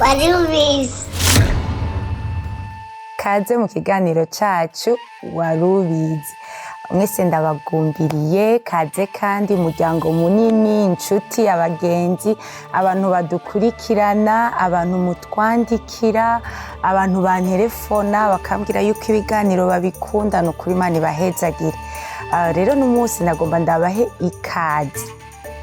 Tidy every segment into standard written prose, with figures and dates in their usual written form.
Warubizi. Kaze mu kiganiro cacu Warubizi. Mwese ndabagumbiriye kaze, kandi umuryango munini, inshuti, abagenzi, abantu badukurikirana, abantu mutwandikira, abantu banterefona bakambwira yuko ibiganiro babikunda. Ni ukuri Imana ibahezagire. Rero n'umunsi nagomba ndabahe ikaze,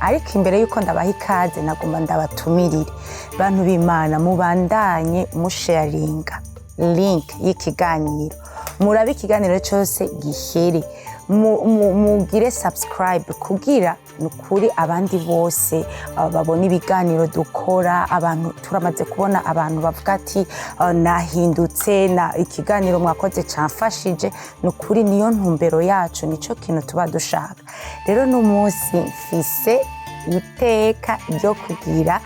ariko imbere y'uko ndabaha ikaze nagomba ndabatumirire. Bantu b'Imana, mubandanye musharinga link y'ikiganiro, murabe ikiganiro cyose gihere, mugire subscribe kugira ni ukuri abandi bose babona ibiganiro dukora. Abantu turamaze kubona, abantu bavuga ati "Nahindutse na ikiganiro mwakoze camfashije." Ni ukuri niyo ntumbero yacu, nico kintu tuba dushaka. Rero n'umunsi mfise iteka ryo kugira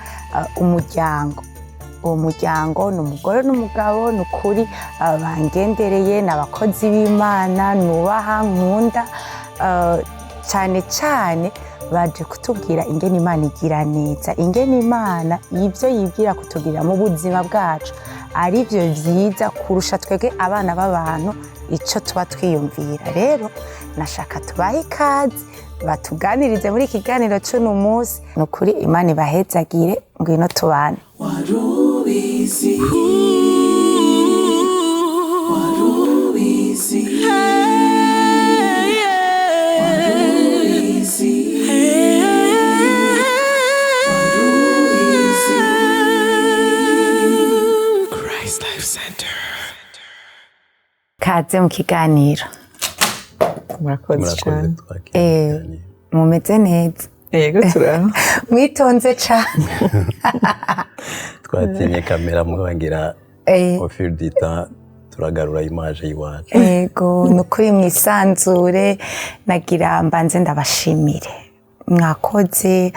umuryango. Uwo muryango ni umugore n'umugabo. Ni ukuri bangendereye, ni abakozi b'Imana nubaha, nkunda cyane cyane. Baje kutubwira ingene Imana igira neza, ingene Imana ibyo yibwira kutugirira mu buzima bwacu ari byo byiza kurusha twebwe abana b'abantu icyo tuba twiyumvira. Rero nashaka tubahe ikaze, batuganirize muri iki kiganiro cy'uno munsi. Ni ukuri Imana ibahezagire. Ngwino tubane. Warubizi. Warubizi. Warubizi. Warubizi. Christ Life Center. Kaze mu kiganiro. Murakoze. Murakoze. Cyane. Twakira ikiganiro. Mumeze neza? Yego, turaho. Mwitonze cane. Twatinye kamera, mwagira au fil du temps turagarura image y'iwacu. Ego, ni ukuri mwisanzure. Nagira mbanze ndabashimire, mwakoze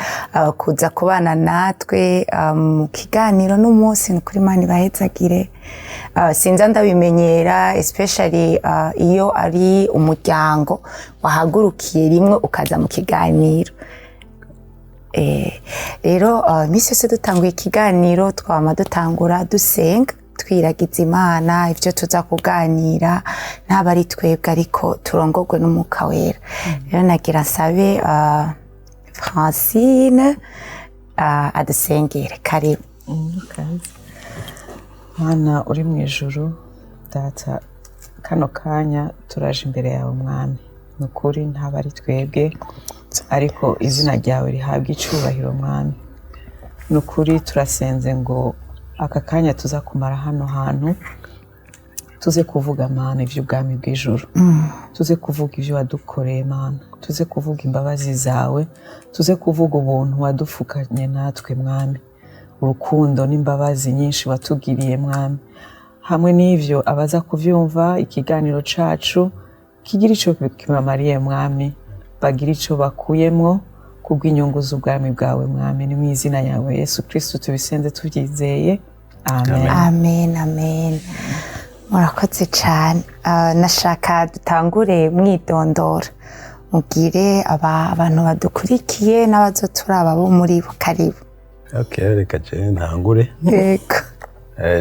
kuza kubana natwe mu kiganiro n'umunsi. Ni ukuri Imana ibahezagire. Sinza ndabimenyera, especially iyo ari umuryango wahagurukiye rimwe ukaza mu kiganiro. Rero iminsi yose dutanguye ikiganiro twama dutangura dusenga, twiragiza Imana ibyo tuza kuganira, ntaba ari twebwe ariko turongorwe n'Umwuka Wera. Rero nagira nsabe Francine adusengere. Karibu. Kaze. Mana uri mu ijuru, Data, kano kanya turaje imbere yawe, Mwami. Ni ukuri ntaba ari twebwe, ariko izina ryawe rihabwa icubahiro, Mwami. Ni ukuri turasenze ngo aka kanya tuza kumara hano hantu, tuze kuvuga, Mana, iby'ubwami bw'ijuru, tuze kuvuga ibyo wadukoreye, Mana, tuze kuvuga imbabazi zawe, tuze kuvuga ubuntu wadupfukanye natwe, Mwami, urukundo n'imbabazi nyinshi watugiriye, Mwami. Hamwe n'ivyo, abaza kuvyumva ikiganiro cacu kigira ico kibamariye, Mwami, bagira ico bakuyemwo kubw'inyungu z'ubwami bwawe, Mwami. Ni mu izina yawe Yesu Kristu tubisenze tubyizeye, amen. Amen, amen. Murakoze cyane. Nashaka dutangure mwidondora, mubwire abantu badukurikiye n'abazoturaba bo muri bo. Karibu. Okay, reka je ntangure. Yego.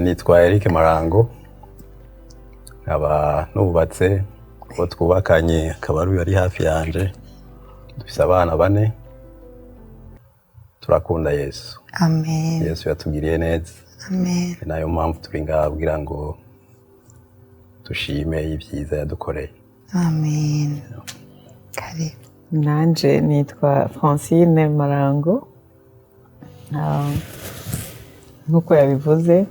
Nitwa Eric Marango, nkaba nubatse, uwo twubakanye akaba ari uyu ari hafi yanje. Dufise abana bane, turakunda Yesu. Amen. Yesu yatugiriye neza. Amen. Ni nayo mpamvu turi ngaha, kugira ngo dushime ibyiza yadukoreye. Amen. Karibu. Nanje nitwa Francine Marango. Nk'uko yabivuze,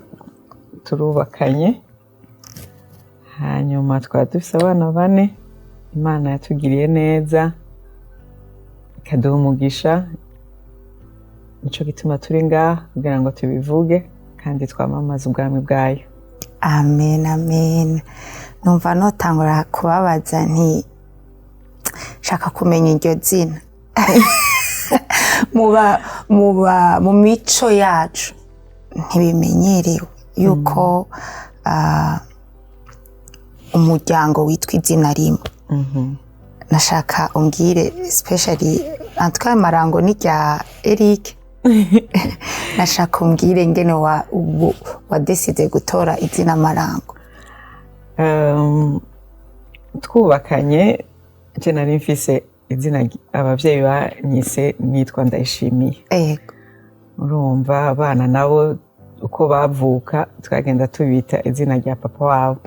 turubakanye, hanyuma twaba dufise abana bane. Imana yatugiriye neza ikaduha umugisha, nico gituma turi ngaha kugira ngo tubivuge kandi twamamaze ubwami bwayo. Amen, amen. Numva notangura kubabaza nti shaka kumenya iryo zina. Muba mu mico yacu ntibimenyerewe yuko umuryango witwa izina rimwe. Nashaka umbwire, especially en tout cas, Marango ni rya Eric. Nashaka umbwire ngene wa décidé gutora izina Marango. Twubakanye je nari mfise izina abavyeyi banyise, nitwa Ndayishimiye. Urumva abana nabo uko bavuka twagenda tubita izina rya papa wabo.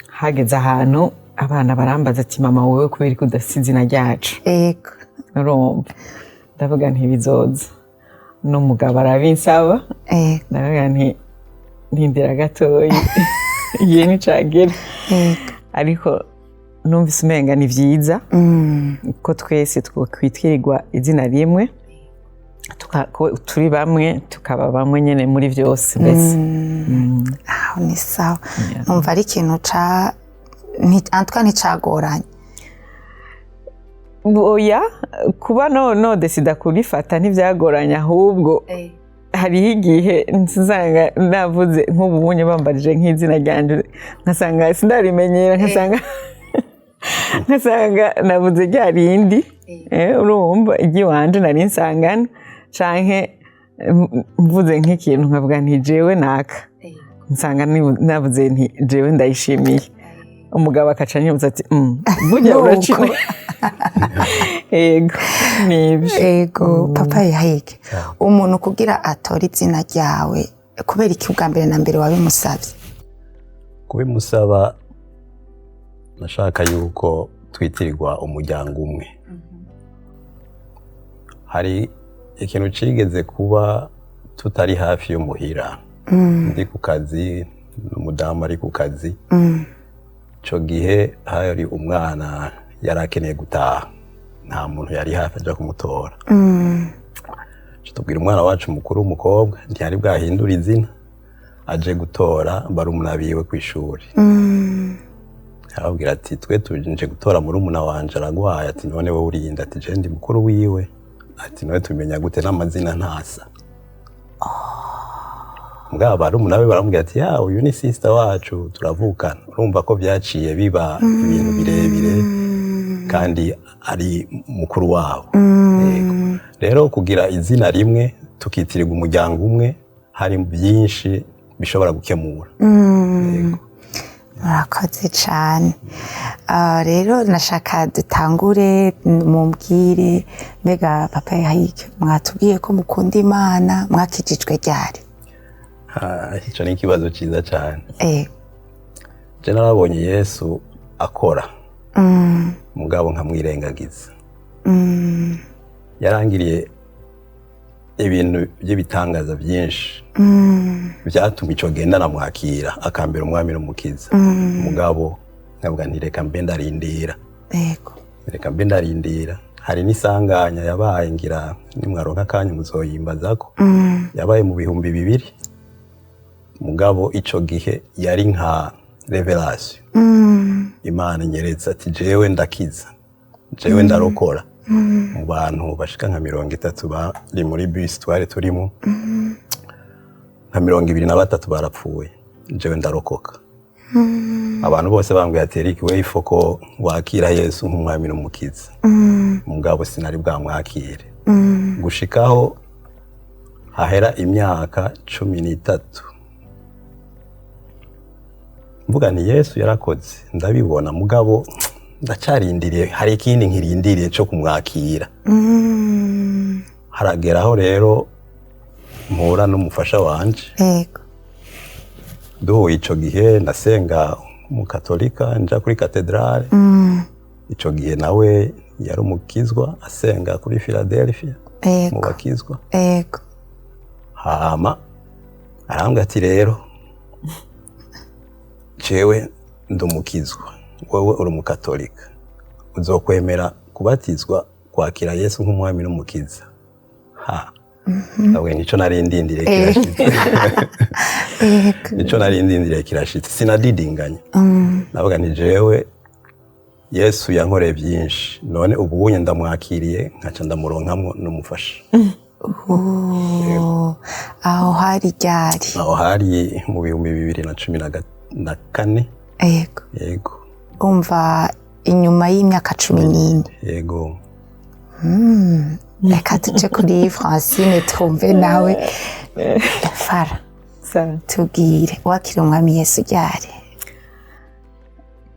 Hageze ahantu abana barambaza ati: "Mama, wowe kubera ko udafise izina ryacu?" Urumva ndavuga nti bizoza, n'umugabo arabinsaba. Ndavuga nti ntindira gatoyi, igihe nicagera. Ariko numvise umenga ni vyiza ko twese twokwitirirwa izina rimwe, ko turi bamwe, tukaba bamwe nyene muri vyose mbese. Aho ni sawa. Numva ari ikintu ca en tout cas nticagoranye. Oya, kuba no décida kurifata ntibyagoranye, ahubwo hariho igihe nsanga navuze nk'ubu bunye bambarije nk'izina ryanje, nkasanga sindarimenyera, nkasanga navuze rya rindi. Urumva iry'iwanje nari nsangana, canke mvuze nk'ikintu nkavuga nti jewe naka, nsanga navuze nti jewe Ndayishimiye, umugabo akaca anyibutsa ati: "Burya Nuko. uracina." Yego, nibyo. Ego, papa yahike umuntu kugira atore izina ryawe, kubera iki ubwa mbere na mbere wabimusabye? Kubimusaba, nashaka yuko twitirirwa umuryango umwe. Hari ikintu cigeze kuba tutari hafi y'umuhira, ndi ku kazi n'umudamu ari ku kazi. Ico gihe hari umwana yari akeneye gutaha, nta muntu yari hafi aja kumutora. Ca tubwira umwana wacu mukuru w'umukobwa, ntiyari bwahindura izina, aje gutora barumuna biwe kw'ishuri. Arababwira ati: "Twe tuje gutora murumuna wanje, aragwaye." Ati: "None wowe urinde?" Ati: "Je ndi mukuru wiwe." Ati: "None tumenya gute n'amazina ntasa?" Mbwa barumuna be baramubwira ati: "Ya, uyu ni sister wacu, turavukana." Urumva ko byaciye biba ibintu birebire kandi ari mukuru wabo. Yego. Rero kugira izina rimwe, tukitirirwa umuryango umwe, hari byinshi bishobora gukemura. Yego. Murakoze cyane. Rero nashaka dutangure mumbwire, mbega papa Yahike, mwatubwiye ko mukunda Imana, mwakijijwe ryari? Ah, ico ni ikibazo ciza cyane. Je narabonye Yesu akora, mugabo nkamwirengagiza. Yarangiriye ibintu by'ibitangaza byinshi byatuma ico genda namwakira, akambera umwami n'umukiza, mugabo nkavuga nti reka mbe ndarindira. Reka mbe ndarindira. Hari n'isanganya yabaye, ngira nimwaronka akanya muzoyimbazako, yabaye mu 2000, mugabo ico gihe yari nka révélation. Imana inyeretse ati: "Jewe ndakiza, jewe ndarokora." Mu bantu bashika nka 30 bari muri bisi twari turimo, nka 23 barapfuye, jewe ndarokoka. Abantu bose bambwiye ati: "Eric, we ifo ko wakira Yesu nk'umwami n'umukiza." Mugabo sinari bwamwakire gushikaho hahera imyaka 13, mvuga nti Yesu yarakoze, ndabibona, mugabo ndacarindiriye, hari ikindi nkirindiriye cyo kumwakira. Harageraho rero mpura n'umufasha wanje. Duhuye ico gihe ndasenga umukatolika, nja kuri katedrale. Ico gihe nawe yari umukizwa, asenga kuri Philadelphia mu bakizwa. Hama arambwira ati: "Rero jewe ndumukizwa, wewe uri umukatolika, uzokwemera kubatizwa kwakira Yesu nk'umwami n'umukiza?" Ha, ndabwo nico nari ndindiriye kirashitse. Nico nari ndindiriye kirashitse, sinadidinganya. Ndavuga nti jewe Yesu yankoreye byinshi, none ubu ndamwakiriye, nkaca ndamuronkamwo n'umufasha. Oh, aho hari ryari? Aho hari mu 2014. Yego. Umva, inyuma y'imyaka 14. Yego. Reka tuje kuri Francine, twumve nawe. Fara, tubwire, wakira Umwami Yesu ryari?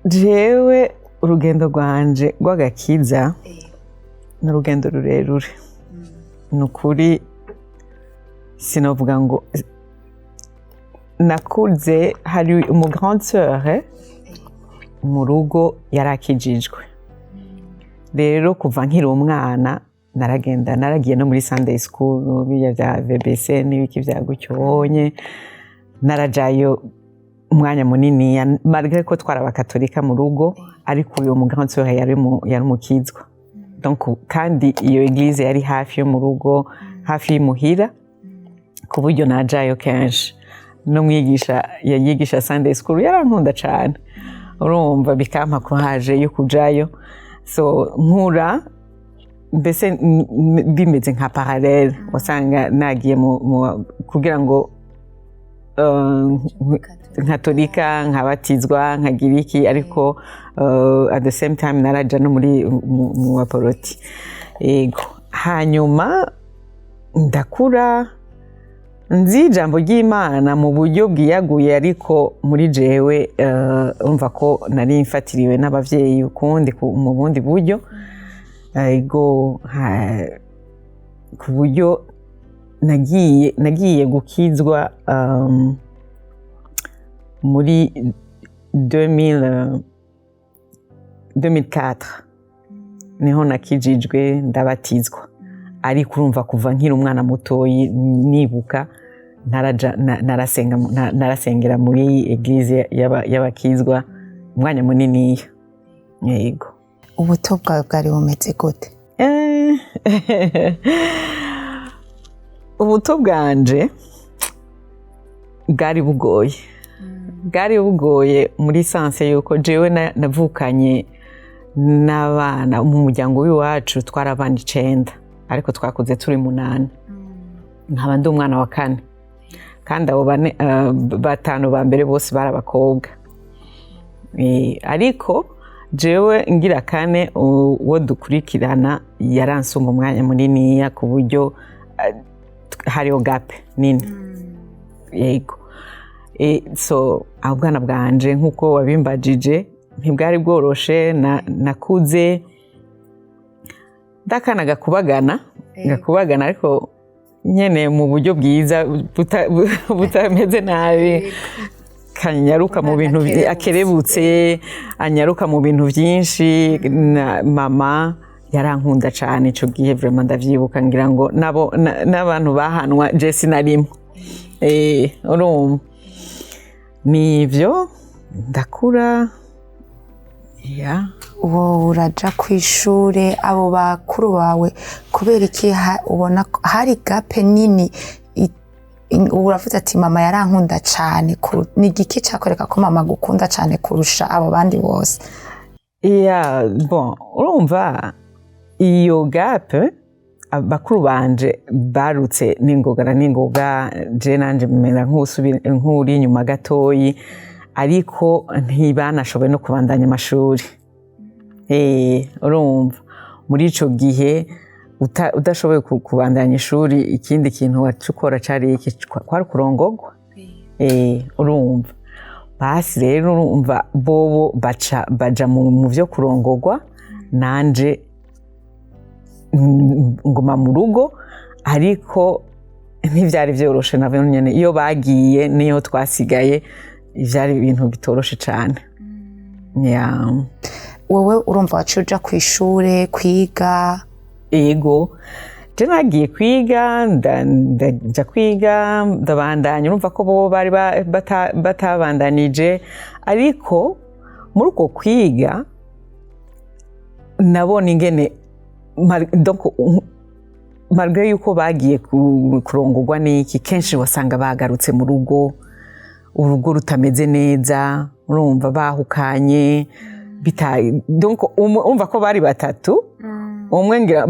Jewe urugendo rwanje rw'agakiza ni urugendo rurerure, ni ukuri. Sinovuga ngo nakuze hari umu grande sœur mu rugo yarakijijwe. Rero kuva nkiri umwana naragenda, naragiye no muri Sunday school, bijya bya VBC n'ibiki bya gutyo wonye, narajayo umwanya munini, malgré ko twari abakatolika mu rugo, ariko uyu mu grande sœur yari umukizwa. Donc kandi iyo église yari hafi yo mu rugo, hafi y'imuhira, ku buryo najayo kenshi. N'umwigisha yayigisha Sunday school yarankunda cyane, urumva bikampa courage yo kujayo. So nkura mbese bimeze nka parallèle, wasanga nagiye kugira ngo nkatolika, nkabatizwa, nkagira iki, ariko at the same time naraja no muri mu baporoti. Yego, hanyuma ndakura nzi ijambo ry'Imana mu buryo bwiyaguye, ariko muri jewe urumva ko nari mfatiriwe n'abavyeyi ukundi, mu bundi buryo. Ego, ku buryo nagiye gukizwa muri 2000, 2004 niho nakijijwe, ndabatizwa. Ariko urumva kuva nkiri umwana mutoyi nibuka naraja narasenga, narasengera muri église y'abakizwa umwanya muniniya, yego. Ubuto bwawe bwari bumeze gute? Ubuto bwanje bwari bugoye, bwari bugoye muri sens yuko jewe navukanye n'abana mu muryango w'iwacu, twari abana 9, ariko twakuze turi 8, nkaba ndi umwana wa kane. Kandi abo bane, batanu ba mbere bose bari abakobwa. Ariko jewe ngira kane, uwo dukurikirana yaransumba umwanya muniniya, ku buryo hariho gap nini, yego. So aho ubwana bwanje, nk'uko wabimbajije, ntibwari bworoshe. Nakuze ndakana gakubagana gakubagana, ariko nyene mu buryo bwiza, butameze nabi, kanyaruka mu bintu, akerebutse, anyaruka mu bintu byinshi. Na mama yarankunda cyane icyo gihe, vraiment ndavyibuka, ngira ngo nabo n'abantu bahanwa je sinarimo. Urumva nivyo, ndakura ya. Uwo uraja ku ishure, abo bakuru bawe kubera iki ubona ko hari gap nini? Ubu uravuze ati mama yarankunda cane, ni igiki cakwereka ko mama agukunda cane kurusha abo bandi bose? Ya, bon, urumva iyo gap, bakuru banje barutse n'ingoga na n'ingoga, je nanje mera nk'uri inyuma gatoyi, ariko ntibanashoboye no kubandanya amashuri. Urumva muri ico gihe udashoboye kubandanya ishuri, ikindi kintu waca ukora cari iki? Kwari kurongogwa. Urumva basi rero, urumva bobo baca baja mu vyo kurongogwa, nanje nguma mu rugo. Ariko ntivyari vyoroshe navyo nyene, iyo bagiye niyo twasigaye, vyari ibintu bitoroshe cane, yeah. Wowe urumva waciye uja ku ishure kwiga? Ego, je nagiye kwiga, ndaja kwiga, ndabandanya. Urumva ko bo bari batabandanije, ariko muri uko kwiga nabona ingene donc malgré yuko bagiye kurongorwa n'iki, kenshi wasanga bagarutse mu rugo, urugo rutameze neza, urumva bahukanye bita. Donc urumva ko bari batatu, umwe ngira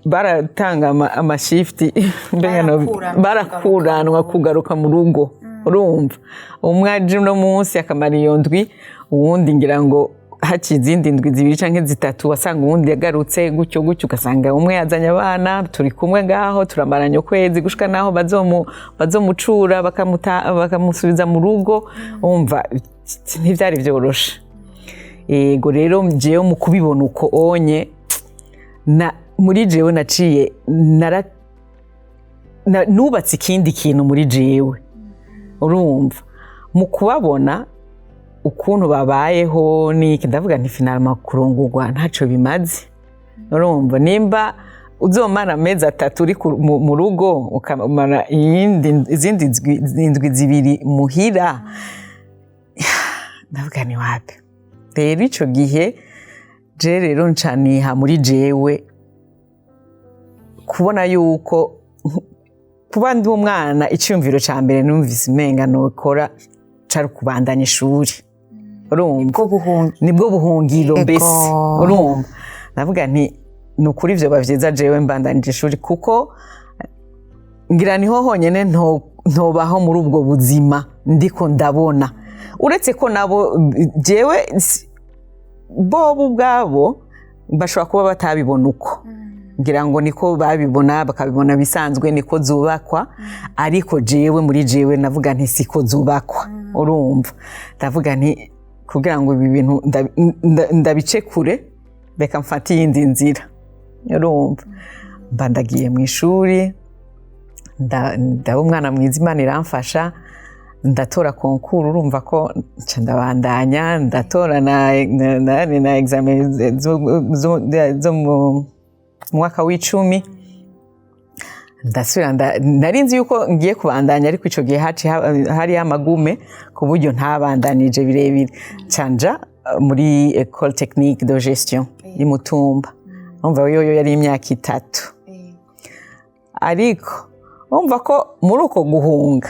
baratanga amashifuti mbega Barakuranwa. Barakuranwa kugaruka mu rugo. Urumva umwe aje uno munsi akamara iyo ndwi, uwundi ngira ngo Haciye izindi ndwi 2 canke 3, wasanga uwundi yagarutse gutyo gutyo, ugasanga umwe yazanye abana, turi kumwe ngaho, turamaranye ukwezi gushika naho bazomucura, bakamusubiza mu rugo. Umva, ntivyari vyoroshe. Ego rero, jewe mu kubibona uko onye na muri jewe naciye nubatse ikindi kintu muri jewe. Urumva, mu kubabona ukuntu babayeho niki, ndavuga nti finalement kurongorwa ntaco bimaze. Urumva, nimba uzomara amezi 3 uri mu rugo, ukamara izindi indwi 2 muhira, ndavuga ni wapi. Rero ico gihe je rero ncaniha muri jewe kubona yuko kuba ndi umwana, iciyumviro ca mbere numvise umenga nokora cari kubandanya ishuri. Urumva, bwo buhungi nibwo buhungiro. Mbese urumva, ndavuga nti ni ukuri vyoba vyiza jewe mbandanije ishuri, kuko ngira niho honyene ntobaho muri ubwo buzima ndiko ndabona. Uretse ko nabo jewe bobo ubwabo bashobora kuba batabibona uko, ngira ngo niko babibona, bakabibona bisanzwe, niko zubakwa. Ariko jewe muri jewe navuga nti siko zubakwa. Urumva, ndavuga nti kugira ngo ibi bintu ndabice kure, reka mfate iyindi nzira. Urumva, mba ndagiye mu ishuri, ndaba umwana mwiza, Imana iramfasha, ndatora concours. Urumva ko nca ndabandanya, ndatora na examen zo mu mwaka w'10. Ndasubira nari nzi yuko ngiye kubandanya, ariko ico gihe haci hariyo amagume ku buryo ntabandanije birebire. Canja muri École Technique de Gestion y'Imutumba. Urumva, yoyo yari imyaka 3. Ariko urumva ko muri uko guhunga,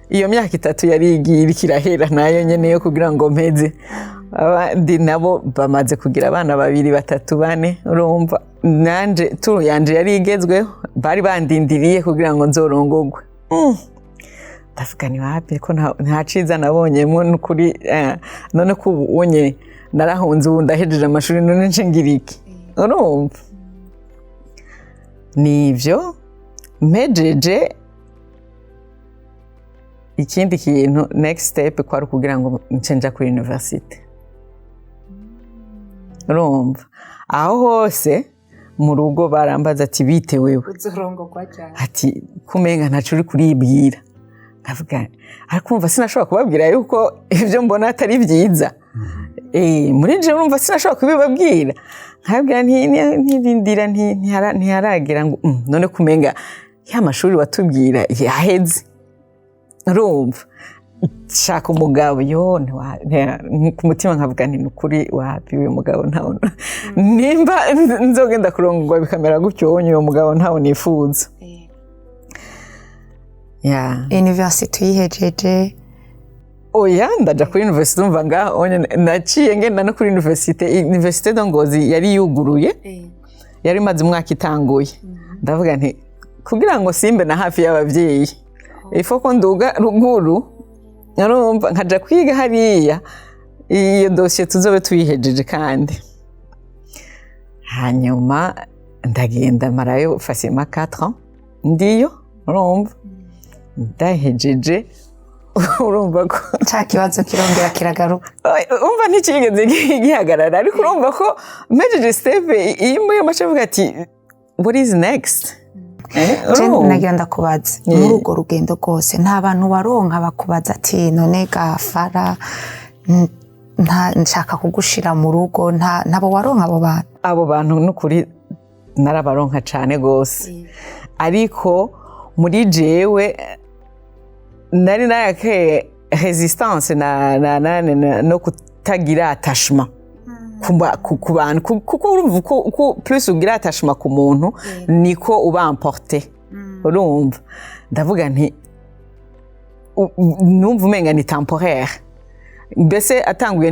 iyo myaka 3 yari igiye iriko irahera nayo nyene yo kugira ngo mpeze. Abandi nabo bamaze kugira abana babiri, batatu, bane. Urumva, nanje tour yanje yari igezweho, bari bandindiriye kugira ngo nzorongogwe. Ndavuga ni wapi, ko nta ciza nabonyemo n'ukuri. None ko ubu unye narahunze, ubu ndahejeje amashuri, none nce ngira iki? Urumva, nivyo mpejeje. Ikindi kintu, next step, kwari ukugira ngo nce nja kuri university. Urumva, aho hose mu rugo barambaza ati: "Bite wewe?" Uzorongorwa cyane. Ati: "Kumenga ntaco uri kuribwira." Ndavuga, ariko umva, sinashobora kubabwira yuko ibyo mbona atari byiza. Muri je urumva sinashobora kubibabwira, nkabwira nti ntirindira, ntiharagera ngo none kumenga ya mashuri watubwira yaheze? Urumva, shaka umugabo yo ku mutima nkavuga nti nukuri wapi, uyu mugabo ntawe, nimba nzogenda kurongorwa bikamera gutyo wonye, uwo mugabo ntawe nifuza ya. University uyihejeje? Oya, ndaja kuri université. Umva, ngaho onye naciye ngenda no kuri université. Université de Ngozi yari yuguruye, yari imaze umwaka itanguye. Ndavuga nti kugira ngo simbe na hafi y'ababyeyi, ifo ko nduga ruguru, urumva, nkaja kwiga hariya, iyo dosiye tuzobe tuyihejeje. Kandi hanyuma ndagenda, marayo facilement 4 ans ndiyo. Urumva, ndahejeje, urumva ko Ca kibazo kirongera kiragaruka. Umva, ntikigeze gihagarara. Ariko urumva ko mpejeje step imwe, mace avuga ati: "What is next?" Je Urumva? Nagira ndakubaza, muri urwo rugendo rwose nta bantu waronka bakubaza ati: "None gafara, nta nshaka kugushira mu rugo"? Nta ntabo waronka abo bantu? Abo bantu n'ukuri narabaronka cane gose, ariko muri jewe nari narake résistance na no kutagira attachement ku bantu, kuko urumva uko plus ugira attachement ku muntu, niko uba emporté. Urumva, ndavuga nti numva umenga ni temporaire. Mbese atanguye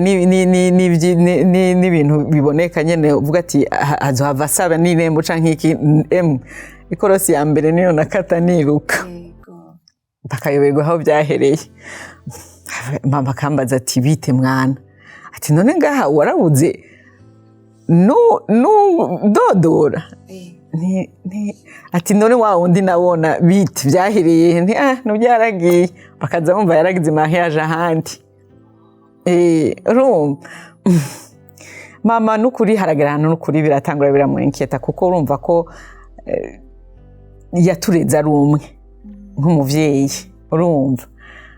n'ibintu biboneka nyene, uvuga ati azohava asaba n'irembo canke iki. Ikorosi ya mbere niyo nakata niruka, bakayoberwa aho byahereye. Mama akambaza ati: "Bite mwana?" Ati none ngaha warabuze nu dodora. Ati none wa wundi nabona biti byahiriye? Nti ah, ntubyaragiye. Bakaza bumva yaragize mariage ahandi. Urumva mama n'ukuri haragera ahantu n'ukuri biratangura biramwenketa, kuko urumva ko yatureze ari umwe nk'umuvyeyi. Urumva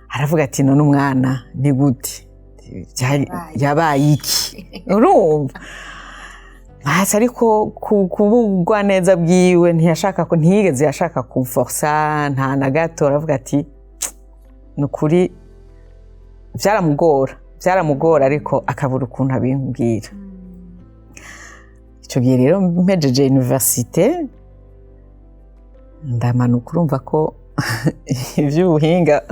aravuga ati none umwana ni gute yabaye iki? Urumva hasi, ariko kubugwa neza bwiwe ntiyashaka ko, ntiyigeze yashaka kumforsa nta na gato. Aravuga ati ni ukuri byaramugora, byaramugora, ariko akabura ukuntu abimbwira. Icyo gihe rero mpejeje université ndamanuka. Urumva ko iby'ubuhinga,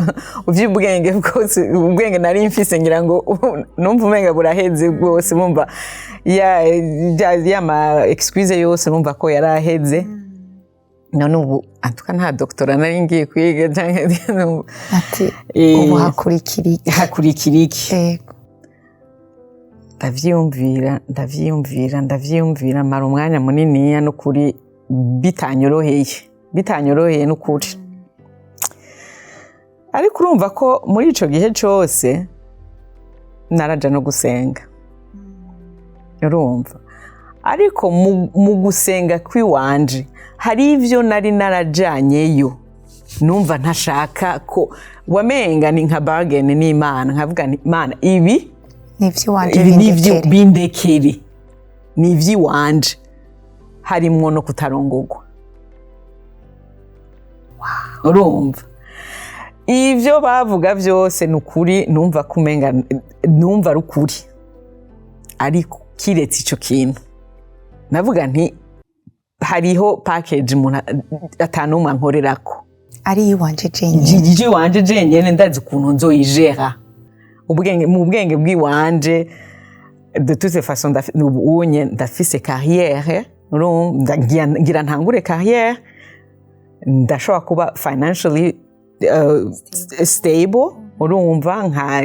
iby'ubwenge bwose, ubwenge nari mfise ngira ngo numva umenga buraheze bwose. Bumva ya ma excuse yose, numva ko yari aheze. None ubu antuka nta doctorat nari ngiye kwiga canke Ati ubu hakurikira iki? Hakurikira iki? Yego. Ndavyiyumvira, ndavyiyumvira, ndavyiyumvira, mara umwanya muniniya n'ukuri bitanyoroheye, bitanyoroheye n'ukuri. Ariko urumva ko muri ico gihe cose naraja no gusenga, urumva. Ariko mu gusenga kw'iwanje hari ivyo nari narajanyeyo numva ntashaka ko wamenga ni nka bargain n'Imana, nkavuga nti Imana, ibi Ni ivy'iwanje. Ibi nivyo. Bindekere. Bindekere, ni ivy'iwanje, harimwo no kutarongogwa. Urumva ivyo bavuga vyose ni ukuri, numva ko umenga numva ari ukuri, ariko kiretse ico kintu navuga nti hariho package umuntu atanumwe ankorerako ari iwanje jenyine. Jiji wanje jenyene, ndazi ukuntu nzoyijera ubwenge, mu bwenge bw'iwanje. De toute façon ubu unye ndafise carrière, urumva, ngira ntangure carrière, ndashobora kuba financially stable. Urumva nka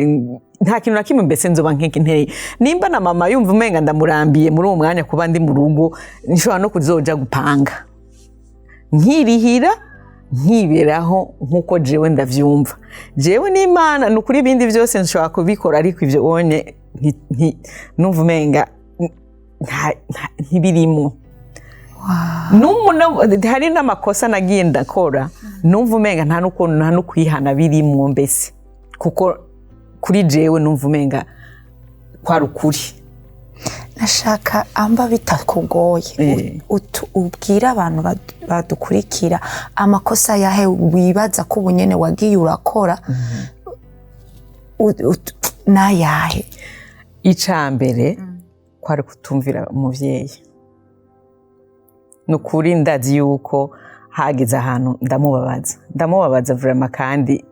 nta kintu na kimwe mbese nzoba nk'inteye nimba na mama yumva umenga ndamurambiye muri uwo mwanya kuba ndi mu rugo, nshobora no kuzoja gupanga nkirihira, nkiberaho nk'uko jewe ndavyumva, jewe n'Imana. Ni ukuri ibindi byose nshobora kubikora, ariko ibyo onye numva umenga ntibirimwo. Hari n'amakosa nagiye ndakora numva umenga nta n'ukuntu, nta n'ukwihana birimwo mbese, kuko kuri jewe numva umenga kwari ukuri. Nashaka amba bitakugoye ubwire abantu badukurikira amakosa yahe wibaza ko ubu nyene wagiye urakora n'ayahe? Ica mbere kwari kutumvira umuvyeyi. Ni ukuri ndazi yuko hageze ahantu ndamubabaza, ndamubabaza vraiment kandi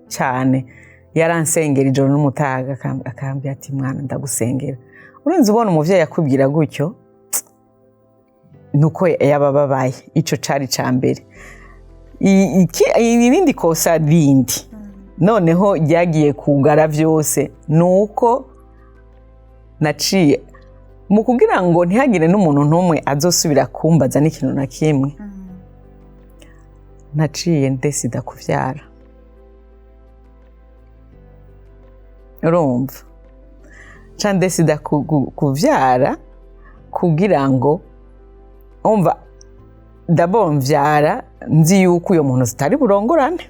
cyane. Yaransengera ijoro n'umutaga, akambwira ati mwana, ndagusengera. Urenze ubona umuvyeyi akubwira gutyo nuko yaba ababaye. Ico cari ca mbere. Irindi kosa rindi noneho ryagiye kugara vyose ni uko naciye mu kugira ngo ntihagire n'umuntu n'umwe azosubira kumbaza n'ikintu na kimwe, naciye ndesida kuvyara. Urumva ca ndesida kuvyara kugira ngo umva d'abord mvyara nzi yuko uyo muntu tutari burongorane.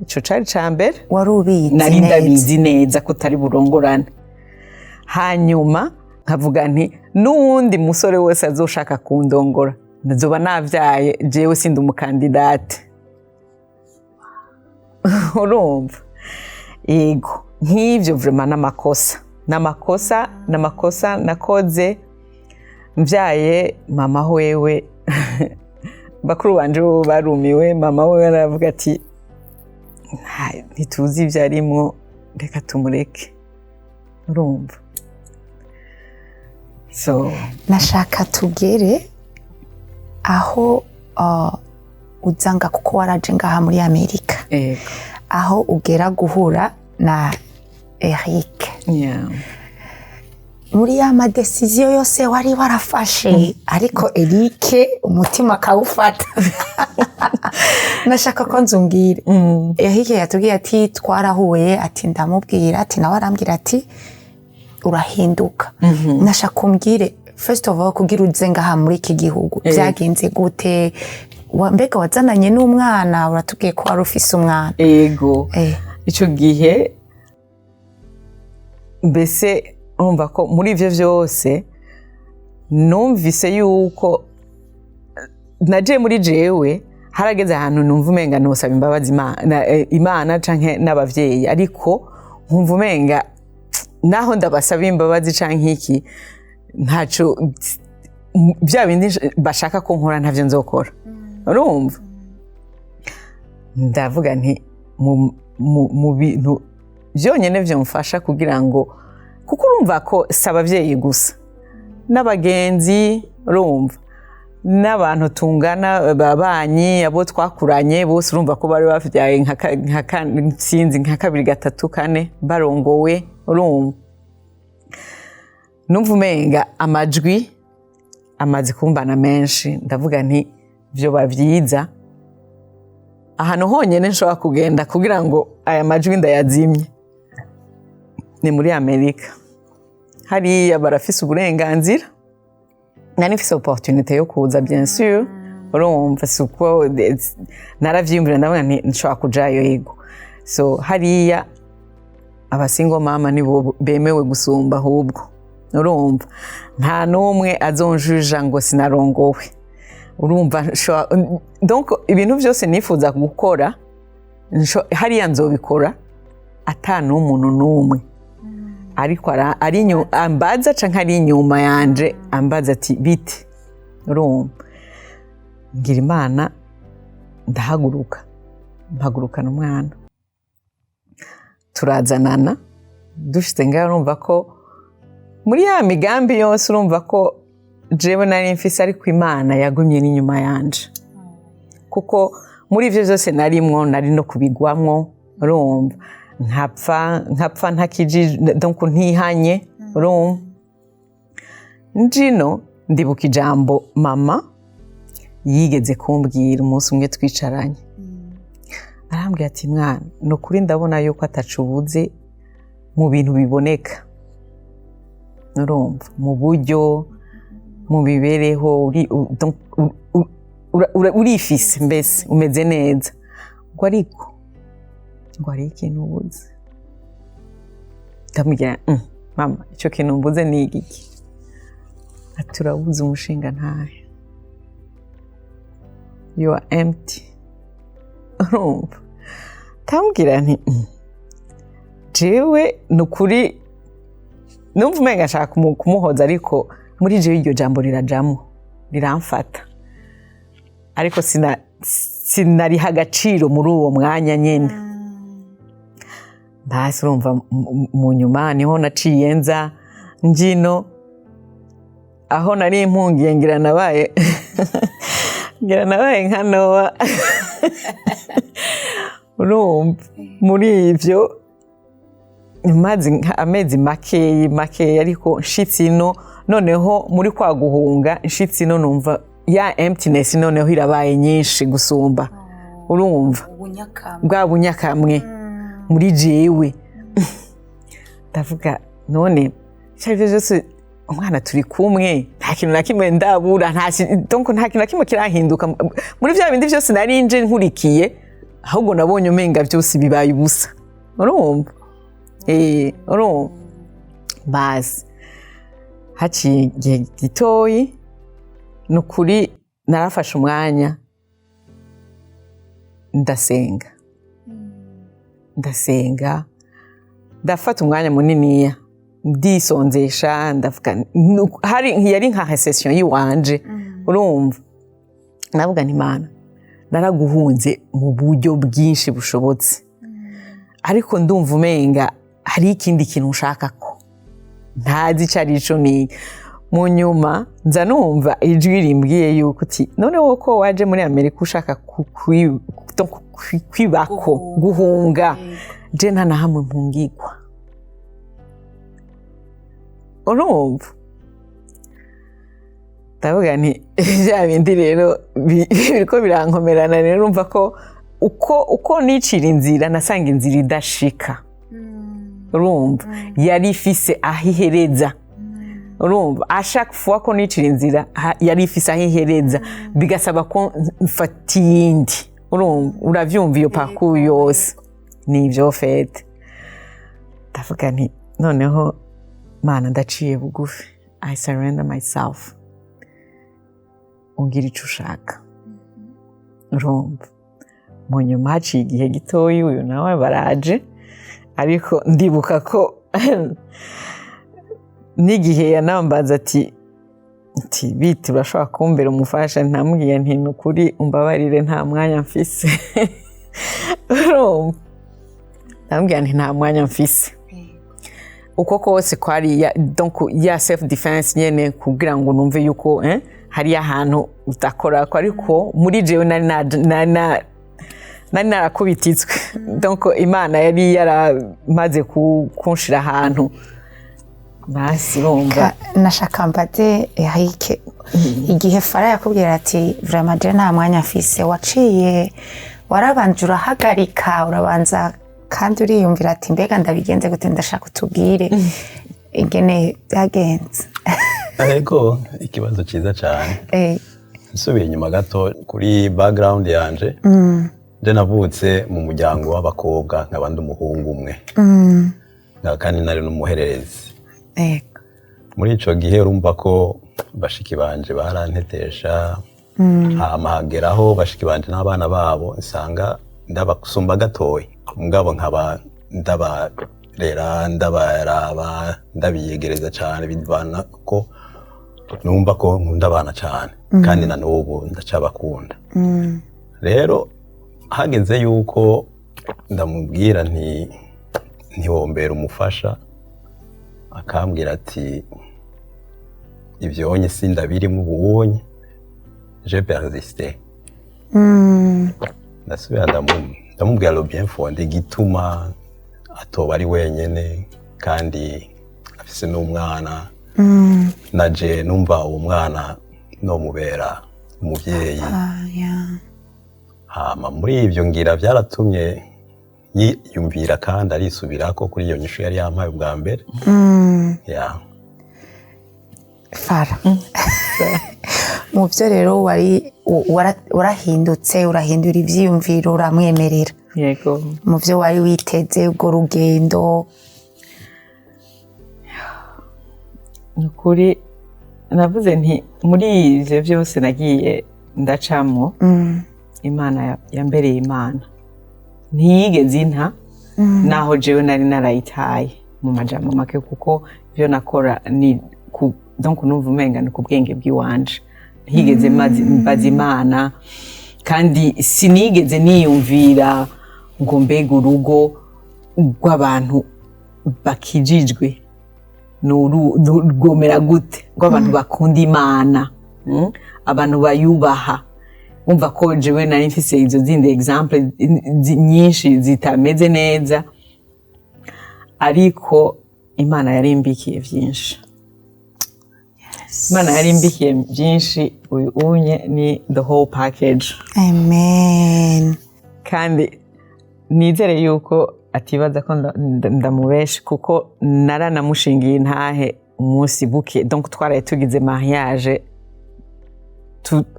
Ico cari ca mbere. Wari ubizi Nari neza. Ndabizi neza ko utari burongorane. Hanyuma nkavuga nti n'uwundi musore wese azoshaka kundongora nzoba navyaye, jewe sindi umukandidate. Urumva, yego, nk'ivyo vraiment n'amakosa, n'amakosa, n'amakosa nakoze. Mvyaye, mama wewe, bakuru banje bo barumiwe. Mama wewe aravuga ati ntituzi ibyo arimwo, reka tumureke. Urumva, so Nashaka tugere aho uzanga kuko waraje ngaha muri Amerika, ego aho ugera guhura na Eric. Muri ya ma décisions yose wari warafashe, ariko Eric umutima akawufata. Nashaka ko nzumbwire. Eric yatubwiye ati twarahuye, ati ndamubwira, ati nawe arambwira ati urahinduka. Nashaka umbwire, first of all, kugira uze ngaha muri iki gihugu byagenze gute? Mbega wazananye n'umwana? Uratubwiye ko wari ufise umwana. Ego. Icyo gihe mbese urumva ko muri ibyo byose numvise yuko naje muri jewe harageze ahantu numva umenga nosaba imbabazi Imana canke n'abavyeyi, ariko nkumva umenga naho ndabasaba imbabazi canke iki, ntaco bya bindi bashaka ko nkora ntavyo nzokora. Urumva, ndavuga nti mu bintu byonyine byamufasha kugira ngo, kuko urumva ko si ababyeyi gusa, n'abagenzi, urumva, n'abantu tungana, babanyi, abo twakuranye bose, urumva ko bari bavyaye sinzi, nka kabiri, gatatu, kane, barongowe. Urumva, numva umenga amajwi amaze kumbana menshi. Ndavuga nti vyoba vyiza ahantu honyine nshobora kugenda kugira ngo aya majwi ndayazimye ni muri Amerika. Hariya barafise uburenganzira. Nari mfise opportunité yo kuza, bien sûr. Urumva, si uko naravyiyumvira, ndavuga nti nshobora kujayo. Yego, so hariya aba single mama nibo bemewe gusumba ahubwo. Urumva, nta n'umwe azonjuja ngo sinarongowe. Urumva, donc ibintu byose nifuza gukora hariya nzobikora ata n'umuntu n'umwe ariko ari ambaza canke ari inyuma yanje ambaza ati bite. Urumva, ngira Imana ndahaguruka, mpagurukana umwana, turazanana. Dushitse ngaho, urumva ko muri ya migambi yose, urumva ko jewe nari mfise, ariko Imana yagumye n'inyuma yanje, kuko muri ivyo byose narimwo, nari no kubigwamwo, urumva, nkapfa ntakijije, donc ntihanye. Urumva, njino ndibuka ijambo mama yigeze kumbwira umunsi umwe twicaranye, arambwira ati: "Mwana, ni ukuri ndabona yuko atacubuze mu bintu biboneka, urumva, mu buryo, mu mibereho, donc, urifise, mbese umeze neza, ngo ariko ngo hariho ikintu ubuze." Ndamubwira: Mama, icyo kintu mbuze ni igiki?" Ati: "Urabuze umushinga ntahe, you are empty." Urumva, ndamubwira nti jewe ni ukuri numva umenga nshaka kumuhoza, ariko muri jewe iryo jambo rirajamo riramfata, ariko sinariha agaciro muri uwo mwanya nyine." Basi urumva, mu nyuma niho naciye nza njino aho nari impungiye, ngira nabaye nka Nowa. Urumva, muri ivyo maze amezi makeyi makeyi, ariko nshitse ino noneho muri kwa guhunga, nshitse ino numva ya emptiness noneho irabaye nyinshi gusumba. Urumva, bwa bunyakamwe muri jewe. Ndavuga none icyo ari byo byose umwana turi kumwe, nta kintu na kimwe ndabura, donc nta kintu na kimwe kirahinduka muri bya bindi byose nari nje nkurikiye, ahubwo nabonye umenga byose bibaye ubusa. Urumva, urumva, basi haciye igihe gitoyi, ni ukuri narafashe umwanya ndasenga, ndasenga, ndafata umwanya muniniya ndisonzesha, ndavuga hari yari nka session yiwanje. Urumva, navuga nti: "Imana, naraguhunze mu buryo bwinshi bushobotse, ariko ndumva umenga hari ikindi kintu ushaka ko ntazi icyo ari cyo." Ni mu nyuma nza numva ijwi rimbwiye yuko uti: "None wowe ko waje muri Amerika ushaka kwibako, guhunga, je nta na hamwe mpungigwa." Urumva, ndavuga nti bya bindi rero biriko birankomerana. Rero urumva ko uko nicira inzira, nasanga inzira idashika. Urumva, yari ifise aho ihereza. Urumva, à chaque fois ko nicira inzira, yari ifise aho ihereza, bigasaba ko mfata iyindi. Urumva, uravyumva, iyo parcours yose ni ivyo fete. Ndavuga nti noneho Mana, ndaciye bugufi, I surrender myself, ungira ico ushaka. Urumva, mu nyuma haciye igihe gitoyi, uyu nawe baraje, ariko ndibuka ko n'igihe yanambaza ati "Bite, urashobora kumbera umufasha?" Ntamubwiye nti "Ni ukuri umbabarire, nta mwanya mfise." Urumva, ndamubwira nti "Nta mwanya mfise." Uko kose kwari ya, donc ya self defense nyene, kugira ngo numve yuko hari ahantu udakora ko, ariko muri jewe nari narakubititswe. Donc Imana yari yaramaze kunshira ahantu basi, urumva. Nashaka mbaze Eric, igihe Fara yakubwira ati "Vraiment, je nta mwanya mfise", waciye warabanje urahagarika, urabanza kandi uriyumvira ati "Mbega ndabigenze gute?" Ndashaka utubwire ingene byagenze. Ariko ikibazo cyiza cyane. Nsubiye inyuma gato kuri background yanje, je navutse mu muryango w'abakobwa, nkaba ndi umuhungu umwe. Kandi nari n'umuhererezi. Muri ico gihe urumva ko bashiki banje barantetesha, hama hageraho bashiki banje n'abana babo nsanga ndabasumba gatoya, mugabo nkaba ndabarera, ndabaraba, ndabiyegereza cyane, bivana ko numva ko nkunda abana cyane, kandi na n'ubu ndacabakunda. Rero hageze yuko ndamubwira nti "Ntiwombera umufasha?", akambwira ati "Ivyonye sindabirimo ubunye." J'ai persisté, ndasubira ndamubwira le bien fondé igituma atoba ari wenyene kandi afise n'umwana, naje numva uwo mwana nomubera umuvyeyi. Ah, yeah. Hama muri ivyo ngira vyaratumye yiyumvira kandi arisubirako kuri iyo nyishu yari yampaye ubwa mbere. Yeah. Fara, mu byo rero wari warahindutse, urahindura ivyiyumviro, uramwemerera? Yego. Mu byo wari witeze, urwo rugendo? Ni ukuri navuze nti muri ivyo byose nagiye ndacamo, Imana yambereye Imana, ntiyigeze inta naho jewe nari narayitaye, mu majambo make, kuko ivyo nakora ni donc numva umenga ni ku bwenge bw'iwanje. Ntiyigeze mbaza Imana, kandi sinigeze niyumvira ngo mbega urugo rw'abantu bakijijwe rwomera gute, rw'abantu bakunda Imana, abantu bayubaha. Umva ko jewe nari mfise izo zindi exemple nyinshi zitameze neza, ariko Imana yarimbikiye vyinshi, Imana yarimbikiye byinshi. Uyu unye ni the whole package. Amen. Kandi nizere yuko atibaza ko ndamubeshe, kuko naranamushingiye intahe umunsi buke. Donc twaraye tugize mariage,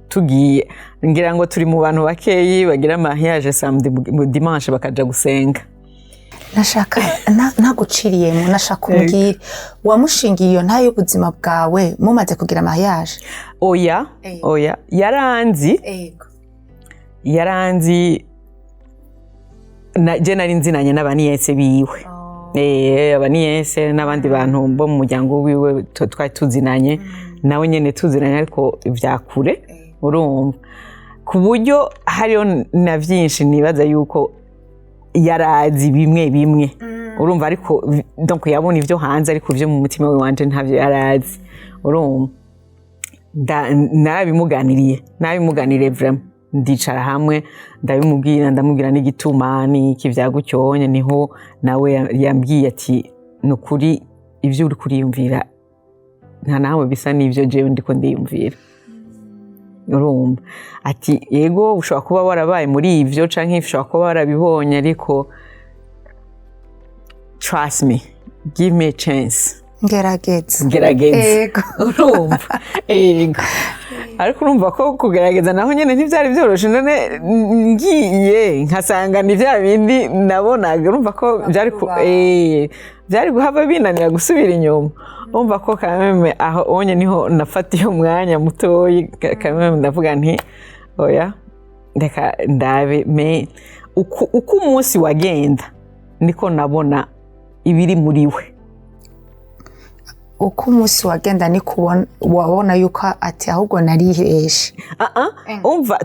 tugiye, ngira ngo turi mu bantu bakeyi bagira mariage samedi, mu dimanche bakaja gusenga. Nashaka ntaguciriyemo, nashaka umbwire, wamushingiye iyo ntayo y'ubuzima bwawe mumaze kugira mariage? Oya. Oya, yaranzi. Yaranzi na je nari nzinanye n'abaniyese biwe, abaniyese n'abandi bantu bo mu muryango wiwe, twari tuzinanye nawe nyene, tuzinanye ariko vya kure. Urumva, ku buryo hariho na vyinshi nibaza yuko yarazi bimwe bimwe, urumva, ariko donc yabona ivyo hanze, ariko ivyo mu mutima we wanje ntavyo yarazi. Urumva, narabimuganiriye, narabimuganiriye vraiment, ndicara hamwe ndabimubwira, ndamubwira n'igituma n'iki vyagucyonye. Niho nawe yambwiye ati "Ni ukuri, ibyo uri kuriyumvira." Nta nawe bisa n'ibyo jewe ndiko ndiyumvira. Urumva ati yego, ushobora kuba warabaye muri ibyo canke ushobora kuba warabibonye, ariko trust me, give me a chance. Ngerageza. Gerageza. Urumva, yego, ariko urumva ko kugerageza naho nyine ntibyari byoroshe. None ngiye nkasanga ni bya bindi nabonaga, urumva ko byari byari guhava binanira gusubira inyuma. Urumva ko kameme aho onye niho nafatiye umwanya mutoyi kameme, ndavuga nti oya, reka ndabe. Me uko umunsi wagenda niko nabona ibiri muri we. Uko umunsi wagenda niko wabona yuko ati ahubwo nariheshe. Ah ah, umva,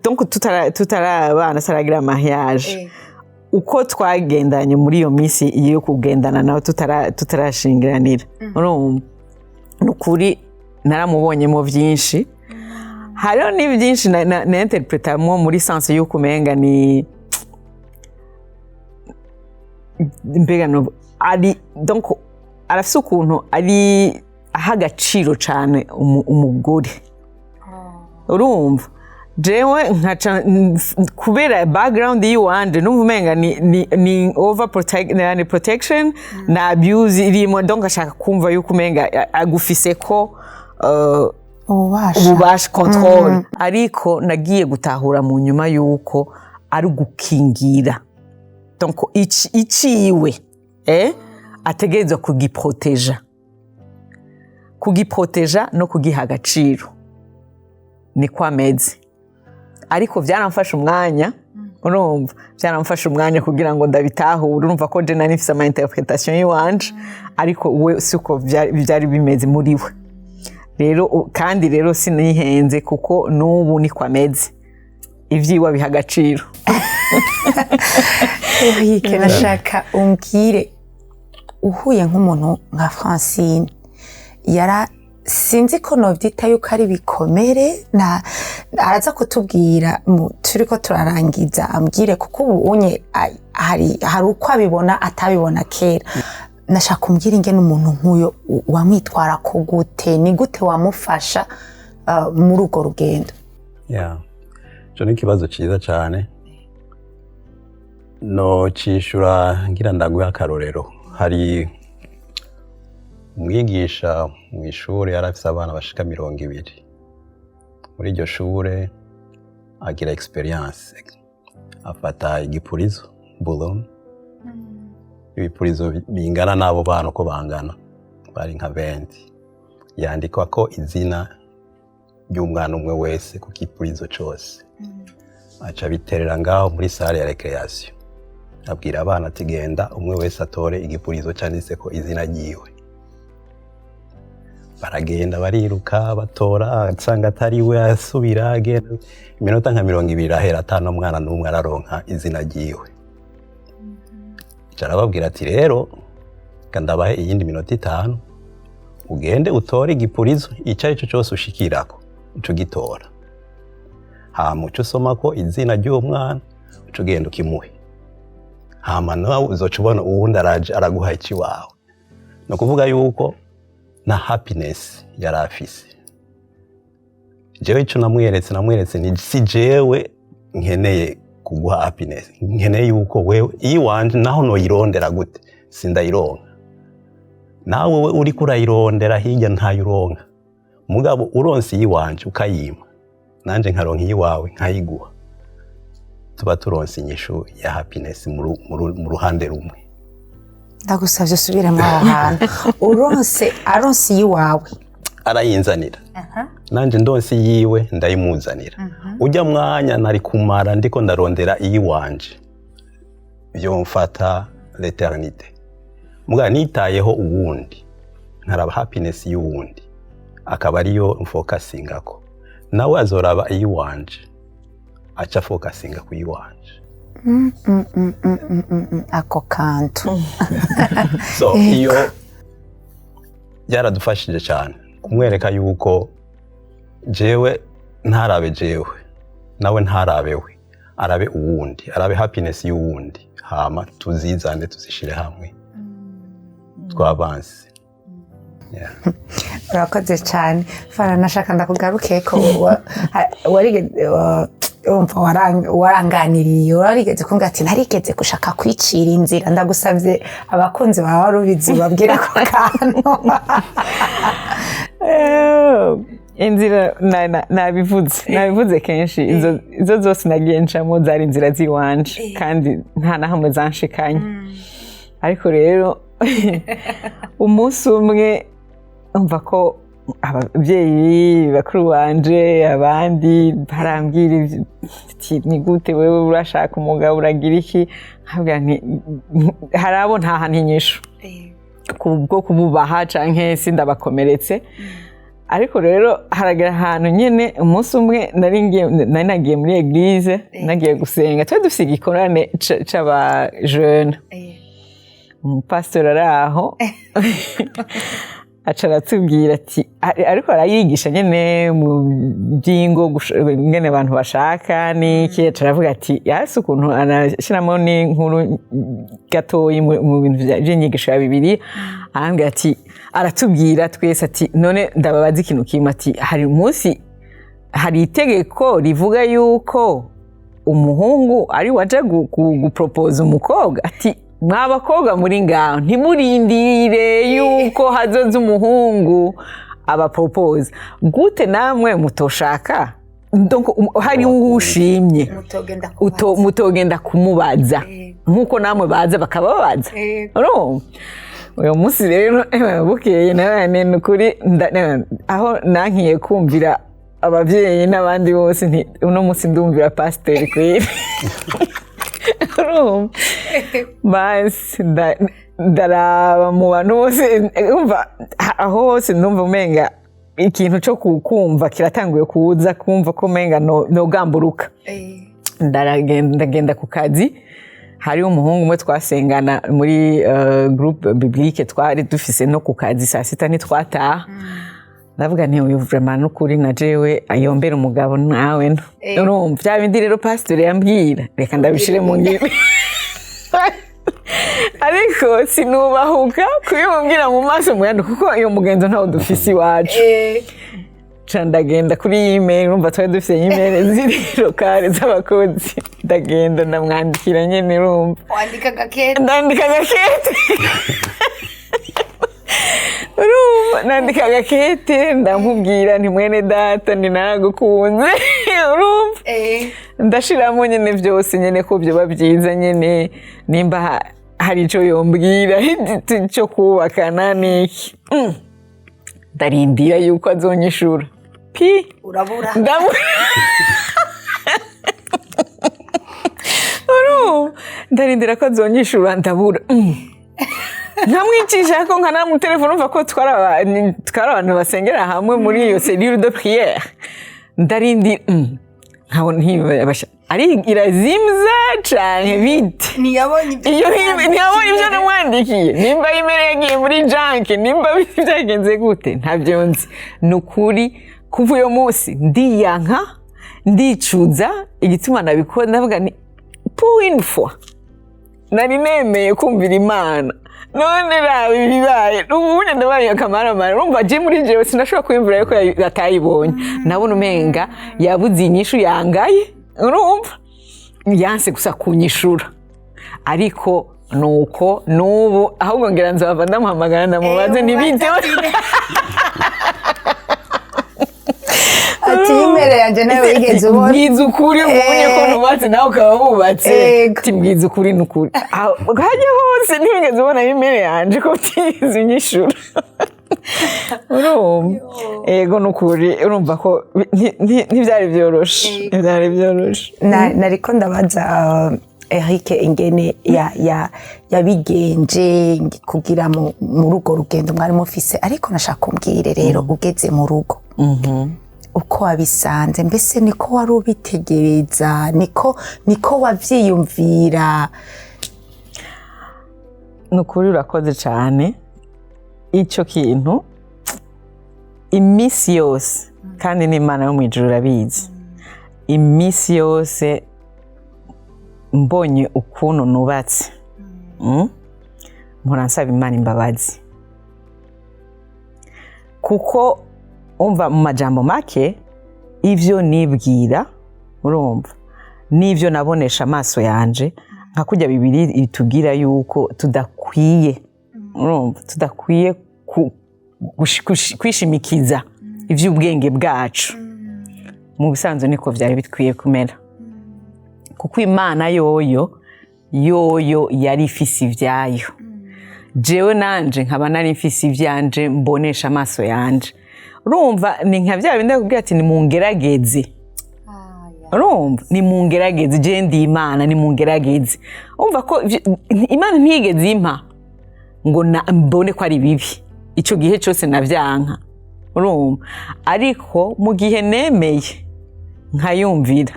donc tutarabana, tutaragira mariage, uko twagendanye muri iyo minsi yo kugendana nawe tutarashingiranira, urumva ni ukuri naramubonyemo byinshi. Hariho ni byinshi na interpretamo muri sens y'uko umenga ni mbega no ari, donc arafise ukuntu ari aha agaciro cyane umugore. Urumva jewe nkaca kubera background yiwanje numva umenga ni over protect, ni protection na abuse irimo. Donc ashaka kumva yuko umenga agufise ko ububasha. Ububasha, control. Ariko nagiye gutahura mu nyuma yuko ari gukingira, donc iciwe ategerezwa kugiproteja no kugiha agaciro, niko ameze. Ariko byaramfashe umwanya, urumva byaramfashe umwanya kugira ngo ndabitahure. Urumva ko je nari mfise ama interpretation y'iwanje, ariko we siko byari bimeze muri we. Rero kandi rero sinihenze, kuko n'ubu niko ameze, ibyiwe abiha agaciro. Eric, nashaka umbwire, uhuye nk'umuntu nka Francine, yara sinzi ko novyita yuko ari bikomere, na araza kutubwira turiko turarangiza, ambwire, kuko ubu unye hari uko abibona atabibona kera. Nashaka umbwire ingene umuntu nk'uyo wamwitwara ko gute, ni gute wamufasha muri urwo rugendo? Yeah. Ico ni ikibazo ciza cane. No cishura ngira ndaguha akarorero. Hari umwigisha mu ishure yari afise abana bashika 20. Muri iryo shure agira experience. Afata igipurizo, balloon, ibipurizo bingana n'abo bana uko bangana, bari nka 20. Yandikwa ko izina ry'umwana umwe wese ku gipurizo cose. Aca abiterera ngaho muri salle ya récréation. Abwira abana ati genda umwe wese atore igipurizo canditseko izina ryiwe. Baragenda bariruka, batora, asanga atari we, asubira agenda. Iminota nka 20 irahera ata n'umwana n'umwe araronka izina ryiwe. Aca arababwira ati rero reka ndabahe iyindi minota 5, ugende utore igipurizo icyo ari cyo cyose ushikirako, uce ugitora, hama uce usomako izina ry'uwo mwana, uce ugenda ukimuhe, hama nawe uzoca ubona uwundi araje araguha ikiwawe. Ni ukuvuga yuko na happiness yari afise. Jewe ico namweretse ni si jewe nkeneye kuguha happiness, nkeneye yuko wewe iwanje naho noyirondera gute sindayironka, nawe we uriko urayirondera hirya ntayuronka. Mugabo uronse iyiwanje ukayima, nanje nkaronka iyiwawe nkayiguha, tuba turonse inyishu ya happiness mu ruhande rumwe. Ndagusabye usubiremo aho hantu. Uronse, aronse iyiwawe arayinzanira, nanje ndonse iyiwe ndayimuzanira. Ujya mwanya nari kumara ndiko ndarondera iyiwanje vyomfata l'éternité, muga nitayeho uwundi, nkaraba happiness y'uwundi, akaba ariyo mfocusingako, nawe azoraba iyiwanje aca focusinga ku yiwanje. Ako kantu. So iyo byaradufashije cyane kumwereka yuko jewe ntarabe jewe, nawe ntarabe we, arabe uwundi, arabe happiness y'uwundi, hama tuzizane tuzishire hamwe twabanse. Yeah. Urakoze cyane, Fara. Nashaka ndakugaruke ko urumva waranganiriye, warigeze kumbwira ati narigeze gushaka kwicira inzira. Ndagusabye, abakunzi bawe wari ubizi babwira ako kantu. Inzira nabivuze kenshi, izo zose nagiye ncamo zari inzira z'iwanje kandi nta na hamwe zanshikanye. Ariko rero umunsi umwe umva ko ababyeyi bakuru banje, abandi barambwira ati ni gute wewe urashaka umugabo, uragira iki? Nkabwira nti hari abo ntahana inyishu kubwo kububaha canke sindabakomeretse. Ariko rero haragera ahantu nyene umunsi umwe nari nagiye muri église, nagiye gusenga, twari dufise igikorane c'aba jeune. Umupasitori ari aho aca aratubwira ati, ariko arayigisha nyene mu by'ingo, ingene abantu bashaka n'iki. Aca aravuga ati yasi ukuntu anashyiramo n'inkuru gatoyi mu bintu by'inyigisho ya Bibiliya. Arambwira ati, aratubwira twese ati none ndababaza ikintu kimwe, ati hari umunsi hari itegeko rivuga yuko umuhungu ari waje guporopoza umukobwa, ati mwa bakobwa muri ngaho ntimurindire yuko hazoza umuhungu abaporopoza, gute namwe mutoshaka? Donc, hari uwo ushimye mutogenda kumubaza nk'uko namwe baza bakababaza? Urumva uyu munsi rero, bukeye narane ni ukuri aho nankiye kumvira ababyeyi n'abandi bose, nti uno munsi ndumvira pasiteri kweri. Urumva basi ndaraba mu bantu bose, umva aho hose ndumva umenga ikintu cyo kumva kiratanguye kuza, kumva ko umenga nogamburuka. Ndaragenda, ndagenda ku kazi. Hariho umuhungu umwe twasengana muri groupe biblique twari dufise no ku kazi, saa sita ntitwataha. Ndavuga nti uyu vraiment n'ukuri na jewe ayombera umugabo nawe no urumva bya bindi rero pasitori yambwira, reka ndabishire mu ngiro. Ariko sinubahuka kubimubwira mu maso mu yandi, kuko iyo mugenzo ntawo dufise iwacu. Ca ndagenda kuri email, urumva twari dufise email ziri locale z'abakozi. Ndagenda ndamwandikira nyene, urumva. Wandika agakete? Ndandika agakete, urumva, nandika agakete, ndamubwira nti mwene data, ni naragukunze, urumva, ndashiramo nyene byose nyene ko byoba byiza nyene nimba hari ico yombwira cyo kubakana niki. Ndarindira yuko azonyishura pi. Urabura. Ndabura, urumva, ndarindira ko azonyishura, ndabura. Nkamwicisha ko nkanamutelefone, urumva ko twari abantu basengera hamwe muri iyo cellule de prière. Ndarindira, nkabona ntibasha ari irazimza canke bite. Ntiyabonye ibyo. Iyo ntiyabonye ibyo namwandikiye, nimba email yagiye muri junk, nimba byagenze gute, ntabyo nzi. Ni ukuri kuva uyo munsi ndiyanka, ndicuza igituma nabikora. Ndavuga ni pour une fois nari nemeye kumvira Imana, none raba ibibaye ubundi, ndabaye akamaramara. Urumva je muri jewe sinashobora kwiyumvira yuko atayibonye. Nabona umenga yabuze inyishu, yangaye, urumva, yanse gusa kunyishura. Ariko nuko nubu ahubwo ngira nzava ndamuhamagara ndamubaze ntibite. Ati email yanjye nawe wigeze ubona? Mbwiza ukuri, ubonye ko nubatse nawe ukaba wubatse. Ati mbwiza ukuri, ni ukuri hajya hose ntiwigeze ubona email yanje ko utigeze unyishura? Urumva, yego, ni ukuri, urumva ko ntibyari byoroshe, ntibyari byoroshe. Nariko ndabaza Eric ingene ya yabigenje kugira muri urwo rugendo mwari mufise, ariko nashaka kumbwire rero ugeze mu rugo uko wabisanze. Mbese niko wari ubitegereza, niko wavyiyumvira? Ni ukuri urakoze cyane. Icyo kintu iminsi yose, kandi n'Imana yo mu ijuru irabizi, iminsi yose mbonye ukuntu nubatse, mpora nsaba Imana imbabazi. Kuko umva, mu majambo make, ivyo nibwira, urumva, n'ivyo nabonesha amaso yanje, nka kurya Bibiri itubwira yuko tudakwiye, urumva, tudakwiye kwishimikiza ivy'ubwenge bwacu. Mu bisanzwe niko vyari bikwiye kumera, kuko Imana yoyo yari ifise ivyayo, jewe nanje nkaba nari mfise ivyanje mbonesha amaso yanje. Urumva, ni nka bya bindi akubwira ati: "Nimungerageze." Urumva, "Nimungerageze, je ndi Imana, nimungerageze." Urumva ko Imana ntiyigeze impa ngo mbone ko ari bibi. Icyo gihe cyose navyanka, urumva, ariko mu gihe nemeye nkayumvira,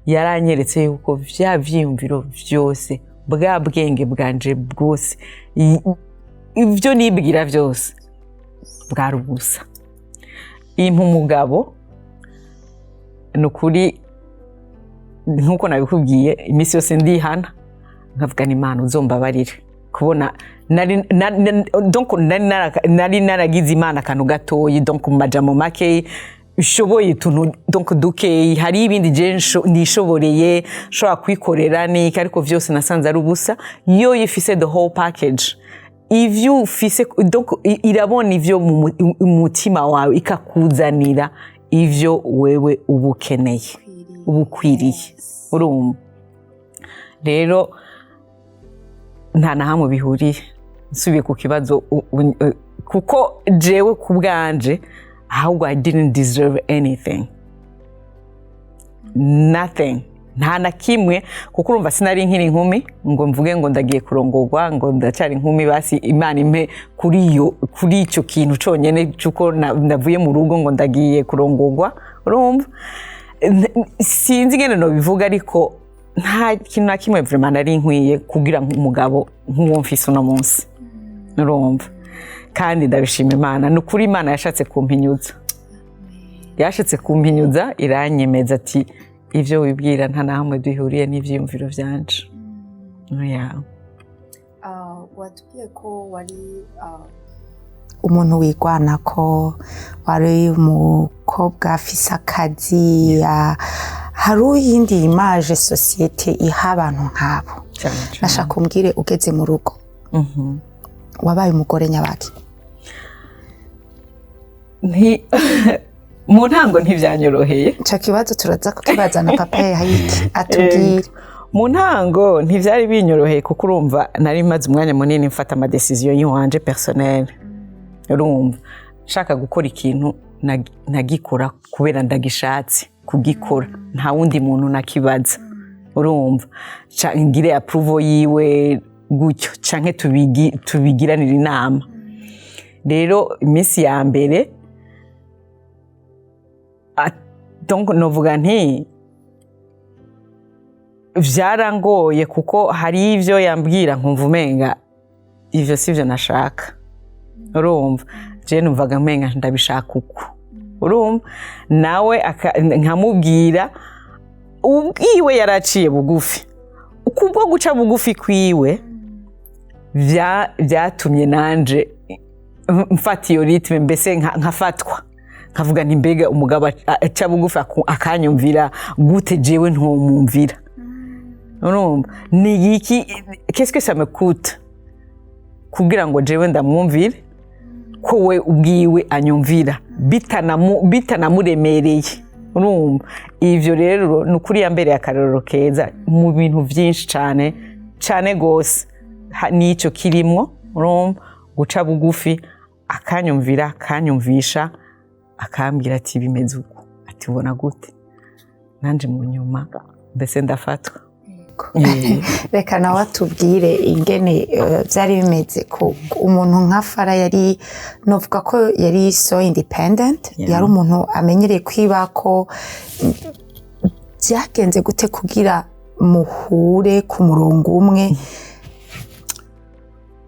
yaranyeretse yuko vya vyiyumviro vyose, bwa bwenge bwanje bwose, ibyo nibwira byose bwari ubusa. Impa umugabo, ni ukuri, nk'uko nabikubwiye, iminsi yose ndihana, nkavuga ni Imana uzombabarire kubona nari donc nari naragize Imana akantu gatoyi. Donc mu majambo make, ushoboye utuntu donc dukeyi, hari ibindi je nishoboreye, nshobora kwikorera niki, ariko vyose nasanze ari ubusa. Yo ifise the whole package. Ivyo ufise, donc irabona ivyo mu mutima wawe, ikakuzanira ivyo wewe uba ukeneye, uba ukwiriye. Urumva rero, nta na hamwe bihuriye. Nsubiye ku kibazo, kuko jewe ku bwanje ahubwo I didn't deserve anything, nothing, nta na kimwe, kuko urumva sinari nkiri inkumi ngo mvuge ngo ndagiye kurongorwa, ngo ndacyari inkumi, basi Imana impe kuri icyo kintu cyonyine cy'uko navuye mu rugo ngo ndagiye kurongorwa. Urumva, sinzi ingene nobivuga, ariko nta kintu na kimwe vraiment nari nkwiye kugira umugabo nk'uwo mfise uno munsi. Urumva, kandi ndabishima Imana. Ni ukuri, Imana yashatse kumpinyuza, yashatse kumpinyuza, iranyemeza ati: "Ibyo wibwira nta na hamwe duhuriye n'ibyiyumviro byanje." Yeah. Watubwiye ko wari umuntu wigwana, ko wari umukobwa afise akazi. Hari iyindi image société iha abantu nk'abo. Cyane cyane. Nashaka umbwire, ugeze mu rugo wabaye umugore nyabaki? Mu ntango ntibyanyoroheye. Ico kibazo turaza kukibaza na papa Yahiki atubwire. Mu ntango ntibyari binyoroheye, kuko urumva nari maze umwanya munini mfata ama décisions y'iwanje personnel. Urumva, nshaka gukora ikintu nagikora kubera ndagishatse kugikora, nta wundi muntu nakibaza. Urumva, ngire approval yiwe gutyo canke tubigiranire inama. Rero iminsi ya mbere, donc novuga nti vyarangoye, kuko hari ivyo yambwira nkumva umenga ivyo sivyo nashaka. Urumva, je numvaga umenga ndabishaka uko. Urumva, nawe nkamubwira ubwiwe, yaraciye bugufi. Kubwo guca bugufi kwiwe byatumye nanje mfata iyo rythme, mbese nkafatwa, nkavuga nti: "Mbega umugabo aca bugufi akanyumvira gute, jewe ntomumvira?" Urumva, ni iki, qu'est-ce que ça me coûte kugira ngo jewe ndamwumvire, ko we ubwiwe anyumvira bitanamuremereye? Urumva, ivyo rero ni ukuri yambereye akarorero keza mu bintu byinshi cyane cyane gose. N'icyo kirimwo. Urumva, guca bugufi, akanyumvira, akanyumvisha, akambwira ati: "Bimeze uko," ati: "Ubona gute?" Nanje mu nyuma mbese ndafatwa. Reka nawe atubwire ingene byari bimeze ku umuntu nka Fara. Yari, novuga ko yari so independent. Yari umuntu amenyereye kwibako. Byagenze gute kugira muhure ku murongo umwe?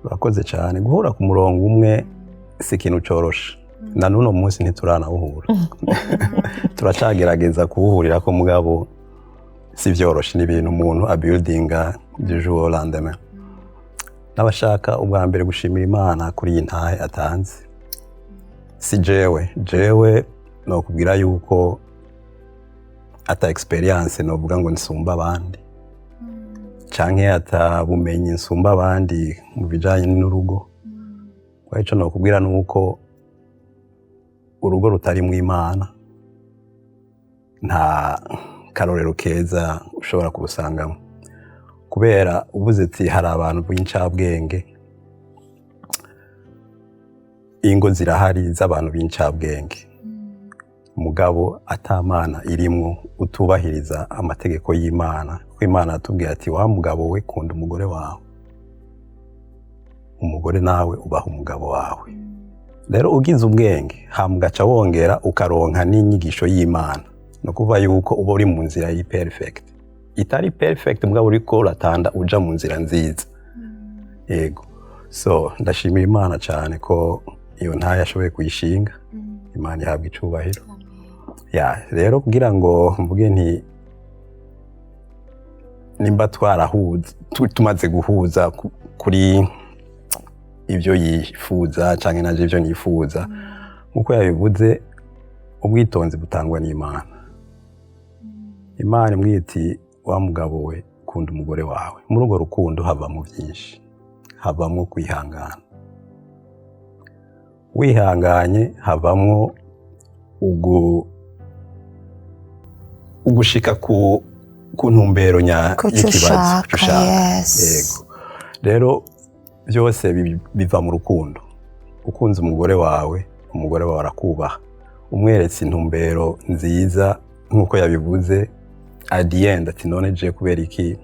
Urakoze cyane. Guhura ku murongo umwe si ikintu coroshe, na n'uno munsi ntituranawuhura, turacagerageza kuwuhurira ko, mugabo si byoroshe. Ni ibintu umuntu abuildinga du jour au lendemain. N'abashaka ubwa mbere gushimira Imana kuri iyi ntahe atanze. Si jewe nokubwira yuko ata experience novuga ngo nsumba abandi, canke ata bumenyi nsumba abandi mu bijanye n'urugo. Kwa ico nokubwira nuko urugo rutarimwo Imana nta karorero keza ushobora kurusangamo, kubera uvuze ati hari abantu b'incabwenge, ingo zirahari z'abantu b'incabwenge, mugabo atamana irimwo, utubahiriza amategeko y'Imana, kuko Imana yatubwiye ati: "Wa mugabo we, kunda umugore wawe, umugore nawe ubaha umugabo wawe." Rero ugize ubwenge, hama ugaca wongera ukaronka n'inyigisho y'Imana, ni ukuvuga yuko uba uri mu nzira y'i perfect, itari perfect, mugabo uriko uratanda uja mu nzira nziza. Yego, so ndashimira Imana cyane ko iyo ntayo ashoboye kuyishinga. Imana ihabwa icubahiro. Ya, rero kugira ngo mvuge nti nimba twarahuza, tumaze guhuza kuri ibyo yifuza canke naje ibyo nifuza, nkuko yabivuze, ubwitonzi butangwa n'Imana. Imana imubwiye iti: "Wa mugabo we, kunda umugore wawe." Muri urwo rukundo havamo byinshi, havamo kwihangana. Wihanganye havamwo ugushika ku ntumbero nya Kuco y'ikibazo ushaka, kuco ushaka. Yes. Yego, rero byose biva mu rukundo. Ukunze umugore wawe, umugore wawe arakubaha. Umweretse intumbero nziza nk'uko yabivuze, at the end ati: "None je kubera iki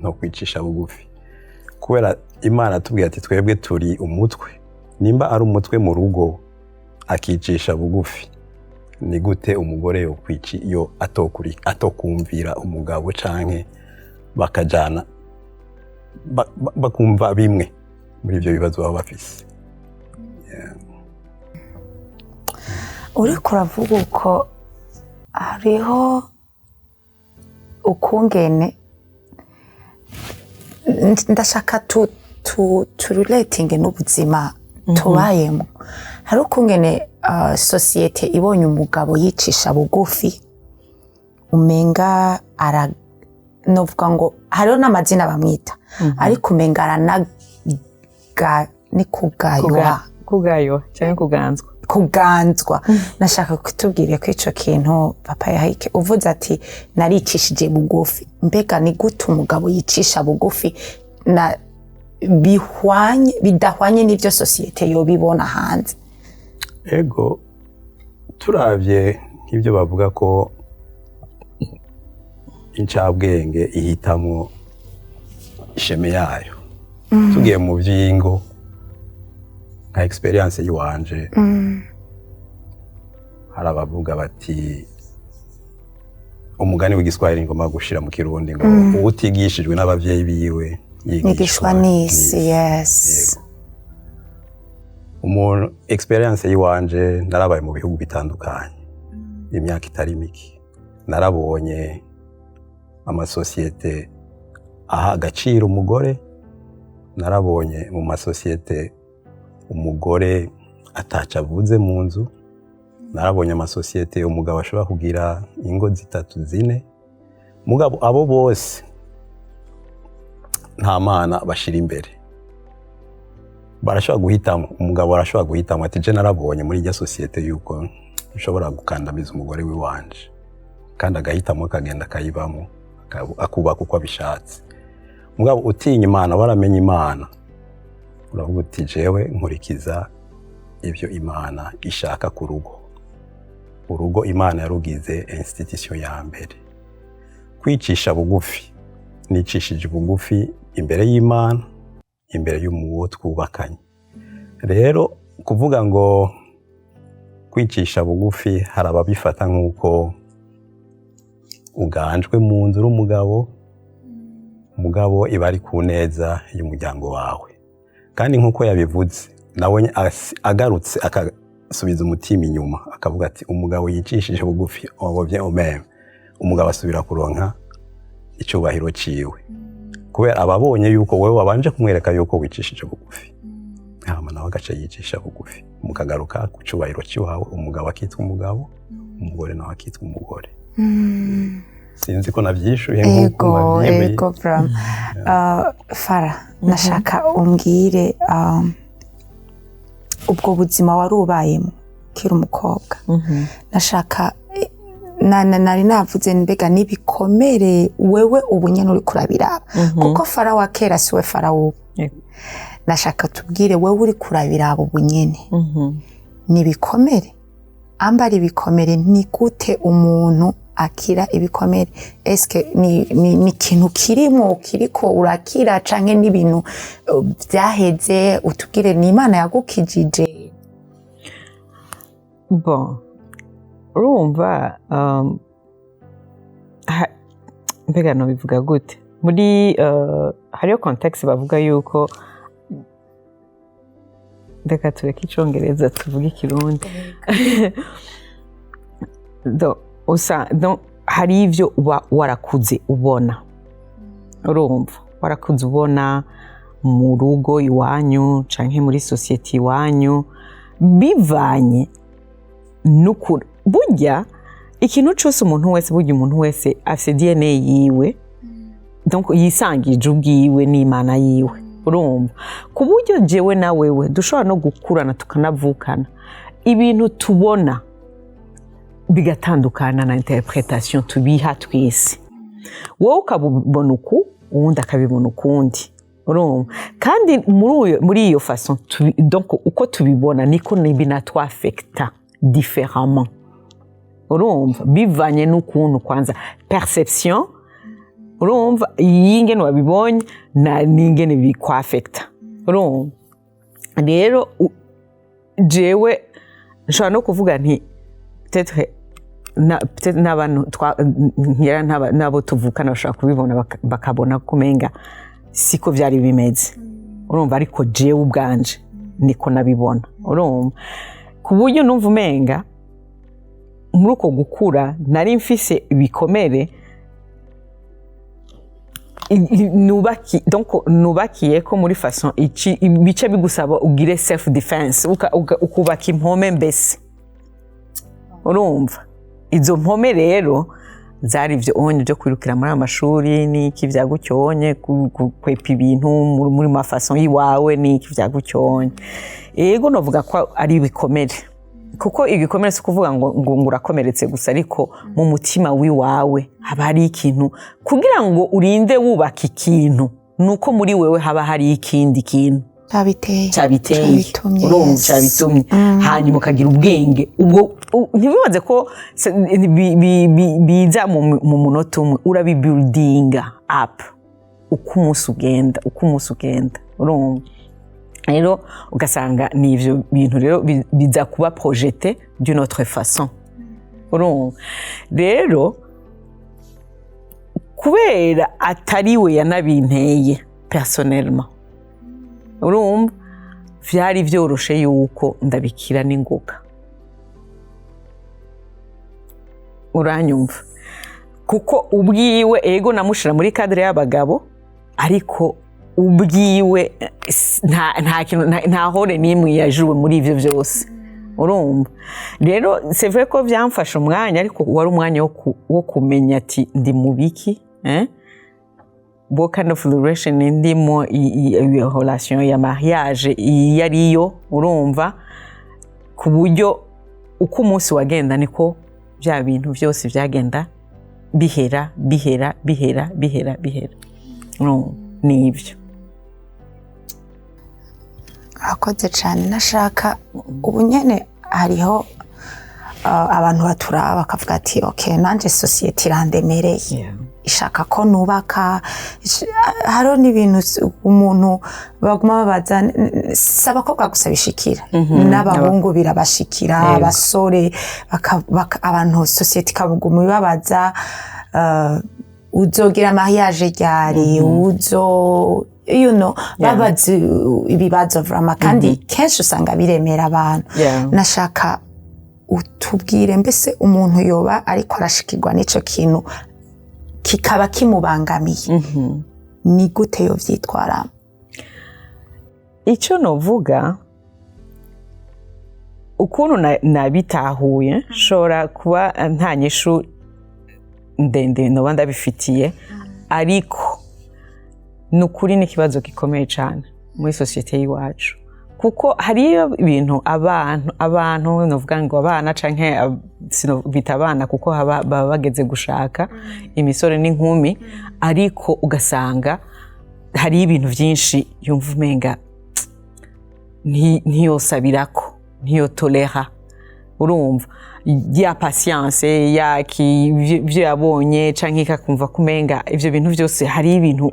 no kwicisha bugufi?" Kubera Imana atubwiye ati twebwe turi umutwe. Nimba ari umutwe mu rugo akicisha bugufi, ni gute umugore yo kwici yo atokuri atokumvira umugabo, canke bakajana bakumva bimwe muri ibyo bibazo baba bafise? Uriko uravuga uko, hariho ukungene ndashaka turelatinge n'ubuzima tubayemo. Hari ukungene sosiyete ibonye umugabo yicisha bugufi, umenga ara novuga ngo hariho n'amazina bamwita, ariko umenga aranaga ni kugaywa. Kugaywa cyangwa kuganzwa. Kuganzwa. Nashaka kutubwira ko ico kintu, papa Yahike, uvuze ati naricishije bugufi, mbega ni gute umugabo yicisha bugufi na bihwanye bidahwanye n'ivyo sosiyete yobibona hanze? Ego, turavye nk'ibyo bavuga ko incabwenge ihitamwo isheme yayo, tugiye mu vy'ingo, nka experience yiwanje, hari abavuga bati umugani w'igiswahili ngomba gushira mu Kirundi ngo uwutigishijwe n'abavyeyi biwe yigishwa n'isi. Yes. Yego. Umuntu, experience yiwanje, narabaye mu bihugu bitandukanye imyaka itari mike, narabonye amasosiyete aha agaciro umugore, narabonye mu masosiyete umugore ataca avuze mu nzu, narabonye amasosiyete umugabo ashobora kugira ingo zitatu, zine, mugabo abo bose nta Mana bashira imbere. Barashobora guhitamo, umugabo arashobora guhitamo ati: "Je narabonye muri irya sosiyete yuko nshobora gukandamiza umugore w'iwanje," kandi agahitamo akagenda akayibamo, akubaka uko abishatse. Mugabo utinya Imana, waramenye Imana, uravuga uti: "Jewe nkurikiza ibyo Imana ishaka ku rugo." Urugo Imana yarugize institution ya mbere. Kwicisha bugufi, nicishije bugufi imbere y'Imana, imbere y'umuwo twubakanye. Rero kuvuga ngo kwicisha bugufi, hari ababifata nk'uko uganjwe mu nzu uri umugabo, umugabo iba ari ku neza y'umuryango wawe. Kandi nk'uko yabivuze nawe, agarutse akasubiza umutima inyuma akavuga ati umugabo yicishije bugufi, obye omeme, umugabo asubira kuronka icyubahiro ciwe, kubera ababonye yuko wowe wabanje kumwereka yuko wicishije bugufi. Hama nawe agaca yicisha bugufi, mukagaruka ku cubahiro c'iwawe, umugabo akitwa umugabo, umugore nawe akitwa umugore. Sinzi ko navyishuye nk'uko Ego. wavyemeye. Ego, vraiment. Fara, nashaka umbwire ubwo buzima wari ubayemo ukiri umukobwa. Nashaka nari navuze, mbega n'ibikomere wewe ubu nyene uriko urabiraba, kuko Fara wa kera siwe Fara w'ubu. Nashaka tubwire, wewe uriko urabiraba ubu nyene, ni ibikomere? Ambara ibikomere, ni gute umuntu akira ibikomere? Eske ni ikintu kirimo kiriko urakira, canke n'ibintu vyaheze? Utubwire, ni Imana yagukijije? Bon, urumva, mbega nobivuga gute? Muri hariyo contexte bavuga yuko, reka tureke Icongereza tuvuge Ikirundi. Donc, hari ivyo uba warakuze ubona, urumva, warakuze ubona mu rugo iwanyu canke muri société iwanyu, bivanye n'ukuri. Burya ikintu cyose, umuntu wese, burya umuntu wese afite DNA yiwe, donc yisangije ubwiwe n'Imana yiwe, urumva, ku buryo jewe na wewe dushobora no gukurana tukanavukana, ibintu tubona bigatandukana na interpretation tubiha twese. Wowe ukabibona uku, uwundi akabibona ukundi, urumva. Kandi muri iyo façon donc uko tubibona niko binatwafekta différemment, urumva, bivanye n'ukuntu kwanza perception, urumva, y'ingene wabibonye na n'ingene bikwafekta, urumva. Rero jewe nshobora no kuvuga nti peut-être peut-être n'abantu ngira n'abo tuvukana bashobora kubibona bakabona kumenga siko byari bimeze, urumva, ariko jewe ubwanje niko nabibona, urumva, ku buryo numva umenga muri uko gukura nari mfise ibikomere donc nubakiye ko muri façon ici ibice bigusaba ugire self defense, ukubaka impome mbese, urumva. Izo mpome rero zari ibyo onye byo kwirukira muri aya mashuri n'iki bya gucyonye, kwepa ibintu muri ma façon y'iwawe n'iki bya gucyonye. Yego, novuga ko ari ibikomere, kuko igikomere si ukuvuga ngo urakomeretse gusa, ariko mu mutima w'iwawe haba hari ikintu. Kugira ngo urinde wubaka ikintu, ni uko muri wewe haba hari ikindi kintu cyabiteye. Cyabiteye. Cyabitumye. Urumva. Yes. Cyabitumye, hanyuma ukagira ubwenge ubwo ntibibaze ko biza mu munota umwe. Urabibuildinga up uko umunsi ugenda, uko umunsi ugenda, urumva. Rero ugasanga ni ivyo bintu rero biza kuba projeté d'une autre façon, urumva. Rero kubera atari we yanabinteye personnellement, urumva, vyari vyoroshe yuko ndabikira n'ingoga, uranyumva, kuko ubwiwe, ego, namushira muri cadre y'abagabo, ariko ubwiwe nta kintu, nta rôle n'imwe yajuwe muri ivyo vyose, urumva. Rero c'est vrai ko vyamfashe umwanya, ariko wari umwanya wo kumenya ati ndi mu biki, eh? What kind of relation ndimo, relation ya mariage iyo ariyo, urumva, ku buryo uko umunsi wagenda niko bya bintu byose byagenda bihera, bihera, bihera, bihera, bihera. Urumva, ni ibyo. Urakoze cyane. Nashaka ubu nyene hariho abantu baturaba bakavuga ati: "Ok, nanje société irandemereye, ishaka ko nubaka." Hariho n'ibintu umuntu baguma babaza, si abakobwa gusa bishikira, n'abahungu birabashikira, abasore abantu société ikabuguma ibabaza: "Uzogira mariage ryari?" Uzo babaza ibibazo vraiment, kandi kenshi usanga biremera abantu. Nashaka utubwire, mbese umuntu yoba ariko arashikirwa n'ico kintu kikaba kimubangamiye, ni gute yovyitwaramo? Icyo novuga, ukuntu nabitahuye, nshobora kuba nta nyishu ndende noba ndabifitiye, ariko ni ukuri ni ikibazo gikomeye cyane muri sosiyete y'iwacu, kuko hariyo ibintu abantu novuga ngo abana canke bita abana, kuko baba bageze gushaka, imisore n'inkumi, ariko ugasanga hariyo ibintu byinshi yumva umenga ntiyosabirako, ntiyotolera. Urumva, ya patience yaki ivyo yabonye, canke ikakumva kumenga ivyo bintu byose, hari ibintu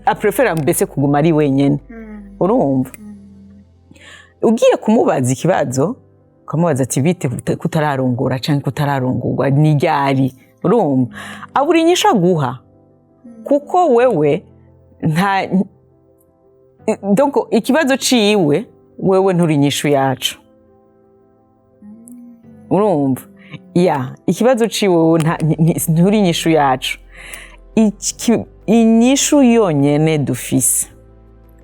aprefera mbese kuguma ari wenyene. Urumva, ugiye kumubaza ikibazo, ukamubaza ati: "Bite kutararongora canke kutararongorwa, ni ryari?" Urumva, abura inyishu aguha, kuko wewe nta, donc ikibazo ciwe, wewe nturi inyishu yacu. Urumva, ya ikibazo ciwe, wewe nturi inyishu yacu. Inyishu yonyene dufise,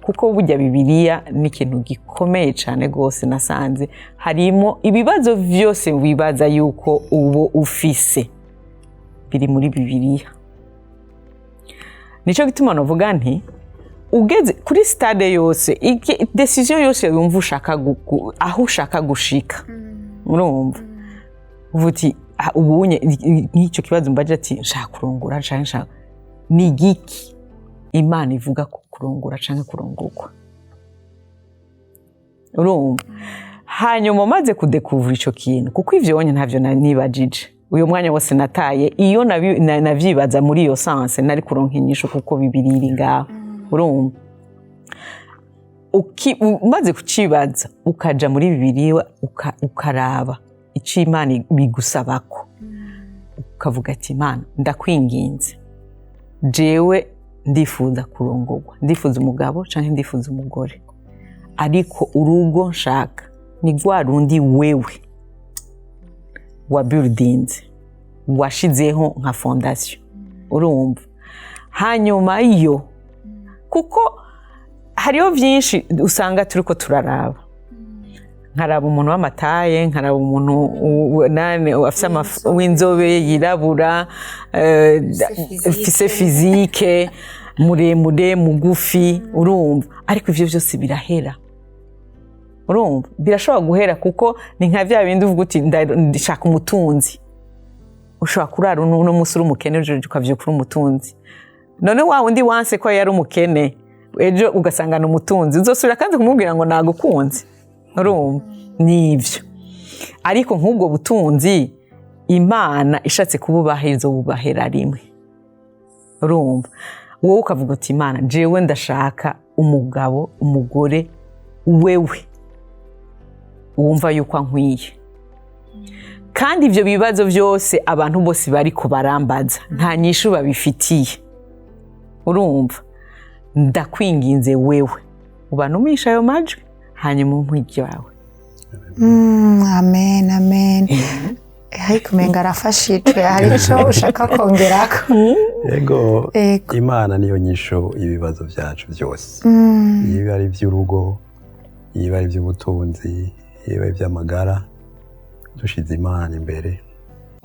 kuko burya Bibiliya ni ikintu gikomeye cyane rwose, nasanze harimo ibibazo vyose wibaza yuko ubu ufise, biri muri Bibiliya. Nico gituma novuga nti ugeze kuri stade yose, décision yose yumva ushaka aho ushaka gushika, urumva, uvuga uti: "Ah, ubunye nk'icyo kibazo mbaje ati nshaka kurongora canke nshaka, ni igiki Imana ivuga ku kurongora canke kurongorwa?" Urumva, hanyuma umaze kudekuvura ico kintu, kuko ivyo wonye ntavyo nibajije uyu mwanya wose nataye, iyo navyibaza muri iyo sens nari kuronka inyishu, kuko Bibiri iri ngaho. Urumva, umaze kucibaza, ukaja muri Bibiliya, ukaraba ico Imana bigusabako, ukavuga ati: "Imana, ndakwinginze, jewe ndifuza kurongorwa, ndifuza umugabo canke ndifuza umugore, ariko urugo nshaka ni rwa rundi wewe wa buildinze, washizeho nka fondation." Urumva, hanyuma yo kuko hariho byinshi usanga turiko turaraba, nkaraba umuntu w'amataye, nkaraba umuntu nane afise w'inzobe, yirabura, afise physique, muremure, mugufi. Urumva, ariko ivyo byose birahera. Urumva, birashobora guhera, kuko ni nka bya bindi uvuga uti: "Ndashaka umutunzi." Ushobora kurara uno munsi uri umukene, ejo ukavyuka uri umutunzi. None wa wundi wanse ko yari umukene, ejo ugasanga ni umutunzi, uzosubira kandi kumubwira ngo nagukunze? Urumva, nibyo. Ariko nk'ubwo butunzi, Imana ishatse kububaha, izobubahera rimwe. Urumva, wowe ukavuga uti: "Imana, jewe ndashaka umugabo, umugore wewe wumva yuko ankwiye." Kandi ibyo bibazo byose abantu bose bariko barambaza nta nyishu babifitiye. Urumva, ndakwinginze, wewe ubanumisha ayo majwi, hanyuma umpe iryawe. Amen, amen. Ariko umenga arafashijwe, hari ico ushaka kongerako? Yego. Ego. Imana niyo nyishu ibibazo byacu byose, iyo ari iby'urugo, iyo ari iby'ubutunzi, iyo ari iby'amagara. Dushize Imana imbere,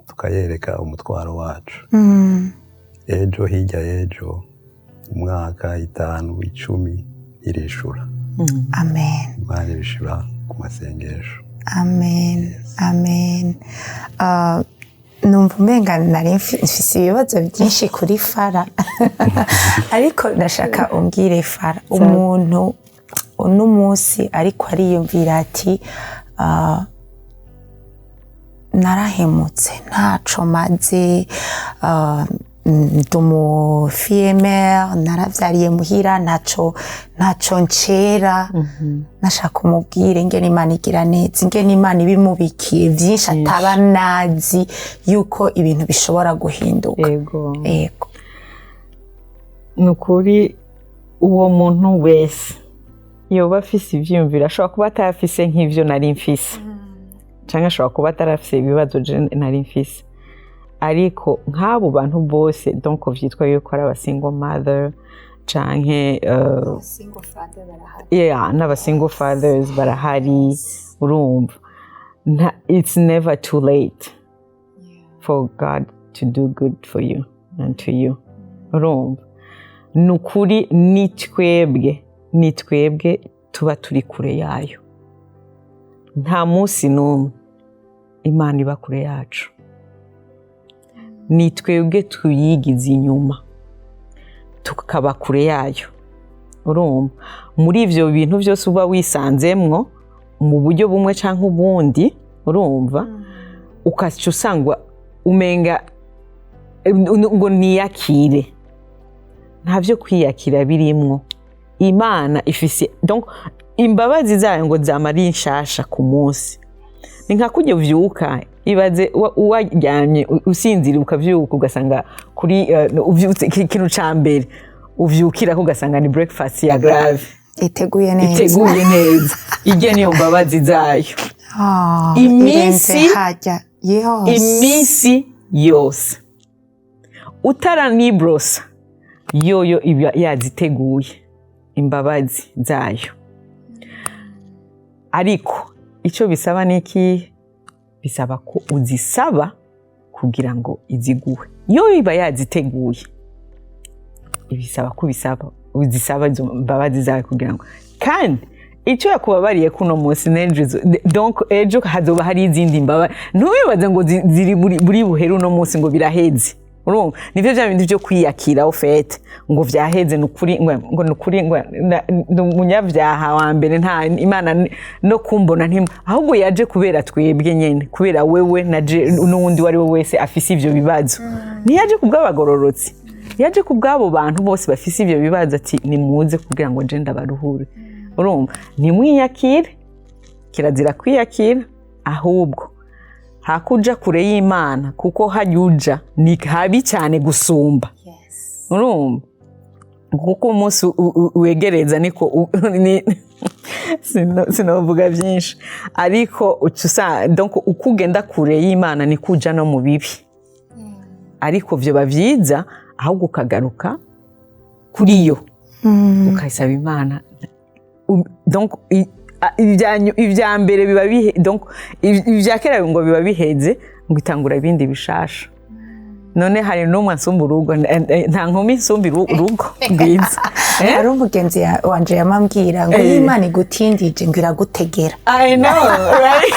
tukayereka umutwaro wacu, ejo, hirya y'ejo, umwaka, 5, 10, irishura. Amen. Imana irishura ku masengesho. Amen, amen. Numva umenga nari mfise ibibazo byinshi kuri Fara, ariko ndashaka umbwire, Fara, umuntu uno munsi ariko ariyumvira ati: "Narahemutse, ntaco maze, ndi umufille-mère, naravyariye muhira, ntaco ncera," nashaka umubwire ingene Imana igira neza, ingene Imana ibimubikiye vyinshi ataba nazi yuko ibintu bishobora guhinduka. Yego. Yego. Ni ukuri, uwo muntu wese yoba afise ivyiyumviro, ashobora kuba atayafise nk'ivyo nari mfise, canke ashobora kuba atarafise ibibazo je nari mfise, ariko nk'abo bantu bose, donc vyitwa yuko ari aba single mother canke Canke Single father barahari. Yeah, n'aba single fathers barahari. Urumva, it's never too late for God to do good for you and to you. Urumva, ni ukuri, ni twebwe tuba turi kure yayo. Nta munsi n'umwe Imana iba kure yacu, ni twebwe tuyigize inyuma tukaba kure yayo. Urumva, muri ibyo bintu byose uba wisanzemwo mu buryo bumwe cyangwa ubundi, urumva, ukaca usangwa umenga ngo niyakire. Nta byo kwiyakira birimwo. Imana ifise, donc, imbabazi zayo ngo zamara inshasha ku munsi. Ni nka kujya uvyuka, ibaze waryamye usinzira, ukavyuka ugasanga kuri uvyutse, ikintu ca mbere uvyukirako ugasanga ni breakfast ya grave iteguye neza. Iteguye neza. Irya niyo mbabazi zayo. Ah, irenze hajya yose. Iminsi yose utaranibrosa, yoyo iba yaziteguye imbabazi zayo. Ariko icyo bisaba ni iki? Bisaba ko uzisaba kugira ngo iziguhe. Yo iba yaziteguye, ibisaba ko ubisaba, uzisaba izo mbabazi zawe kugira ngo, kandi icyo yakubabariye kuno munsi, n'ejo donc ejo hazoba hari izindi mbabazi. Ntubibaze ngo ziri buri buhere uno munsi ngo biraheze. Urumva, nivyo bya bindi byo kwiyakira au fait, ngo vyaheze, nukuri ngo nukuri ngo ndi umunyabyaha wa mbere, nta Imana no kumbona ntimwe. Ahubwo yaje kubera twebwe nyene, kubera wewe na je n'uwundi uwo ari we wese afise ivyo bibazo. Ntiyaje kubw'abagororotsi, yaje kubw'abo bantu bose bafise ivyo bibazo, ati nimuze kugira ngo nje ndabaruhure. Urumva, ntimwiyakire, kirazira kwiyakira. Ahubwo hakuja kure y'Imana, kuko hajya uja ni habi cyane gusumba. Urumva, kuko umunsi wegereza niko sinovuga byinshi, ariko uca donc uko ugenda kure y'Imana niko uja no mu bibi. Ariko vyoba byiza ahubwo ukagaruka kuri yo, ukayisaba Imana. Donc ibya mbere biba bihe, donc ibya kera ngo biba biheze, ngo itangura ibindi bishasha. None hari n'umwe ansumba urugo? Nta nkumi isumba urugo rwiza. Eh? Hari umugenzi wanje yamambwira ngo iyo Imana igutindije ngo iragutegera. I know, right?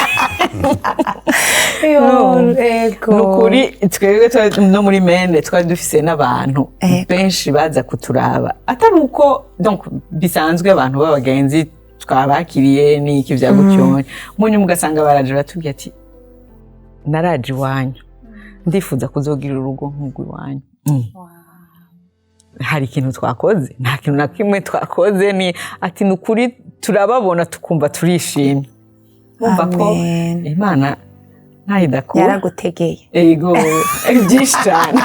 Ego. Ni ukuri, twebwe no muri mene twari dufise n'abantu benshi baza kuturaba, atari uko, donc, bisanzwe, abantu b'abagenzi twabakiriye n'iki bya gutyo, munyuma ugasanga baraje baratubwira ati naraje iwanyu, ndifuza kuzogira urugo nk'urw'iwanyu. Hari ikintu twakoze? Nta kintu na kimwe twakoze. Ni ati ni ukuri, turababona tukumva turishimye. Bumva ko Amen. Imana ntayo idakura. Yaragutegeye. Ego, byinshi cyane.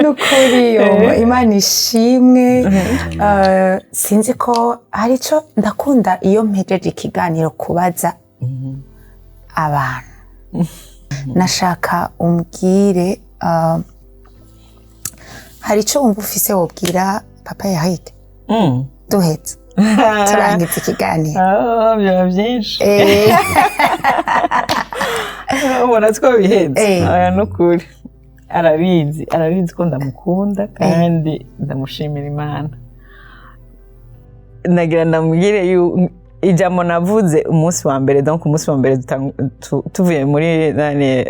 Nukuri yo Imana ishimwe. Sinzi ko hari icyo ndakunda iyo mpejeje ikiganiro kubaza abantu. Nashaka umbwire, hari icyo wumva ufise wobwira papa Yahide duhetse turangiza ikiganiro? Ah, byaba byinshi. Ubona twabihetse. Aya ni ukuri, arabizi, arabizi ko ndamukunda kandi ndamushimira Imana. Nagira ndamubwire ijambo navuze umunsi wa mbere, donc umunsi wa mbere tuvuye muri nane,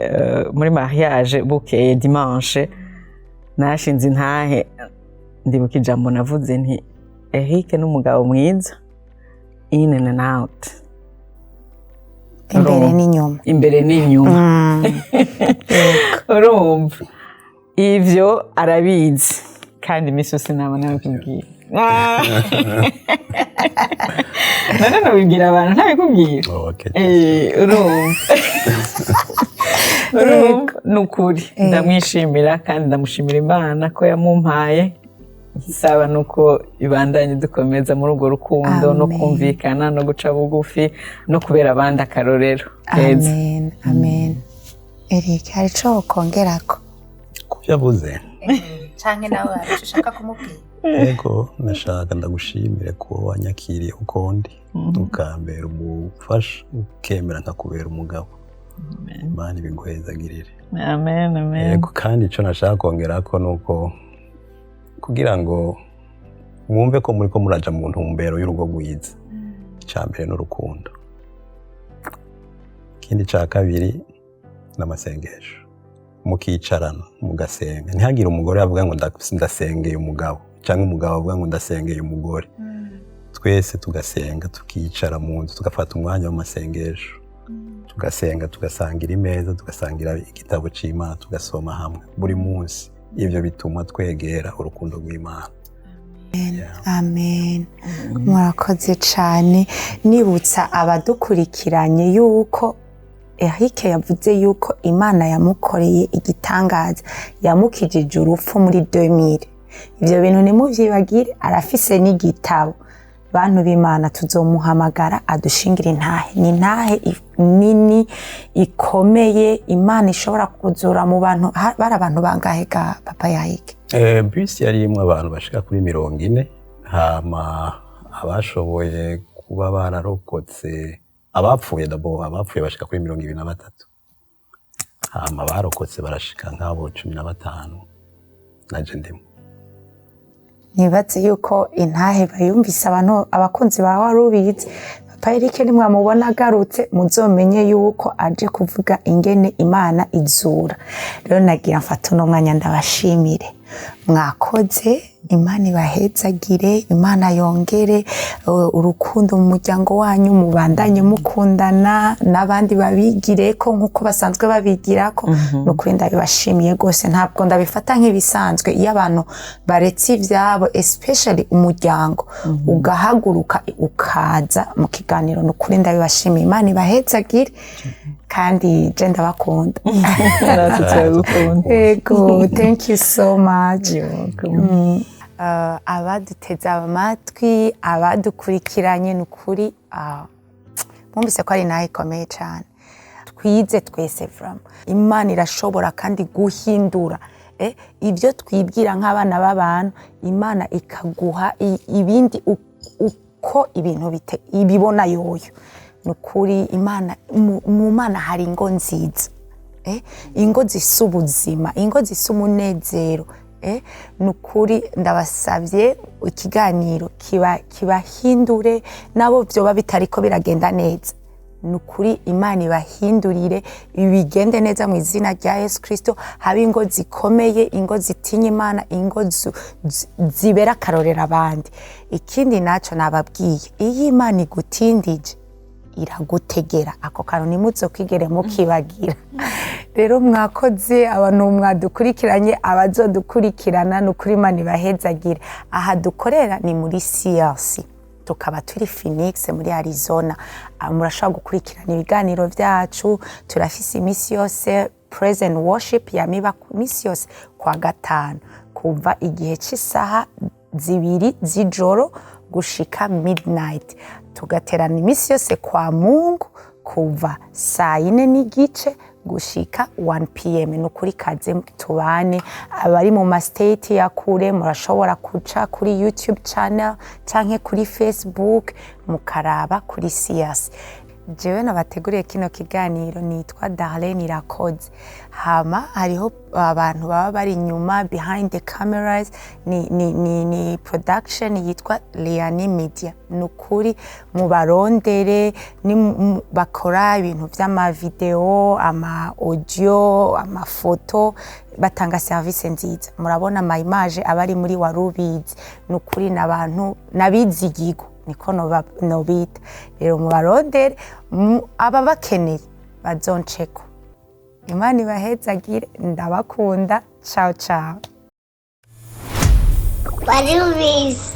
muri mariage, bukeye dimanche nashinze intahe, ndibuka ijambo navuze nti Eric ni umugabo mwiza in and out. Imbere n'inyuma. Imbere n'inyuma. Urumva, ivyo arabizi, kandi iminsi yose naba nabikubwira. None nabibwira abantu ntabikubwira? Okay. Urumva, ni ukuri ndamwishimira kandi ndamushimira Imana ko yamumpaye. Nsaba nuko ibandanye dukomeza muri urwo rukundo no Amen. kumvikana no guca bugufi no kubera abandi akarorero keza. Amen, amen. Eric, hari ico wokongerako? Ku byo avuze. Canke nawe hari ico ushaka kumubwira? Ego, nashaka ndagushimire kuba wanyakiriye uko ndi, ukambera umufasha, ukemera nkakubera umugabo. Imana ibiguhezagirire. Amen, amen. Yego, kandi icyo nashaka kongera ko ni uko kugira ngo mwumve ko muri ko muraja mu ntumbero y'urugo rwiza, icya mbere ni urukundo, ikindi cya kabiri ni amasengesho, mukicarana mugasenga. Ntihagire umugore avuga ngo "Ndasengeye umugabo," cyangwa umugabo avuga ngo "Ndasengeye umugore." Twese tugasenga, tukicara mu nzu, tugafata umwanya w'amasengesho, tugasenga, tugasangira imeza, tugasangira igitabo cy'Imana, tugasoma hamwe buri munsi. Ibyo bituma twegera urukundo rw'Imana. Yeah. Amen, murakoze cyane. Nibutsa abadukurikiranye yuko Eric yavuze yuko Imana yamukoreye igitangaza, yamukijije urupfu muri 2000. Ibyo bintu ntimuvyibagire. Arafise n'igitabo. Bantu b'Imana, tuzomuhamagara adushingira intahe. Ni intahe nini ikomeye Imana ishobora kuzura mu bantu. Bari abantu bangahe ga papa Yahike? Bisi yari irimwo abantu bashika kuri 40, hama abashoboye kuba bararokotse, abapfuye d'abord, abapfuye bashika kuri 23, hama abarokotse barashika nk'abo 15, naje ndimo. Nibaze yuko intahe bayumvise abantu, abakunzi ba Warubizi. Papa Eric nimwamubona agarutse, muzomenye yuko aje kuvuga ingene Imana izura. Rero nagira mfata uno mwanya ndabashimire, mwakoze. Imana ibahezagire, Imana yongere urukundo mu muryango wanyu, mubandanye mukundana, n'abandi babigire ko nk'uko basanzwe babigirako. Ni ukuri ndabibashimiye rwose, ntabwo ndabifata nk'ibisanzwe iyo abantu baretse ibyabo, especially umuryango, ugahaguruka ukaza mu kiganiro. Ni ukuri ndabibashimiye, Imana ibahezagire, kandi je ndabakunda. Natwe turagukunda. Ego, thank you so much. You're welcome. Abaduteze amatwi, abadukurikiranye, ni ukuri mwumvise ko ari nawe ikomeye cyane. Twize twese from Imana irashobora kandi guhindura ibyo twibwira nk'abana b'abantu, Imana ikaguha ibindi uko ibintu bite ibibona yoyo. Ni ukuri Imana, mu Mana hari ingo nziza, ingo zisa ubuzima, ingo zisa umunezero. Ni ukuri ndabasabye, ikiganiro kiba kibahindure nabo byoba bitariko biragenda neza. Ni ukuri Imana ibahindurire bigende neza mu izina rya Yesu Kirisito. Habe ingo zikomeye, ingo zitinya Imana, ingo zibera akarorero abandi. Ikindi nacyo nababwiye, iyo Imana igutindije iragutegera. Ako kantu ntimuzokwigere mukibagira. Rero mwakoze, abantu mwadukurikiranye, abazodukurikirana, ni ukuri Imana ibahezagire. Aha dukorera ni muri CRC, tukaba turi Phoenix muri Arizona. Murashobora gukurikirana ibiganiro byacu. Turafise iminsi yose praise and worship yamiba iminsi yose kwa gatanu, kuva igihe cy'isaha 2 z'ijoro gushika midnight. Tugaterana iminsi yose kwa Mungu kuva saa 4:30 gushika 1 pm. Ni ukuri kaze tubane. Abari mu ma state ya kure, murashobora kuca kuri YouTube channel canke kuri Facebook, mukaraba kuri CRC. Jewe nabateguriye kino kiganiro nitwa Darlene Irakoze. Hama hariho abantu baba bari inyuma, behind the cameras, ni production yitwa Leani Media. Ni ukuri mubarondere, ni bakora ibintu vy'amavideo, ama audio, amafoto, batanga service nziza. Murabona ama image aba ari muri Warubizi. Ni ukuri n'abantu n'abizigirwa, niko nobita. Rero mubarondere, aba bakeneye bazonceko. Imana ibahezagire, ndabakunda. Ciao ciao. Warubizi.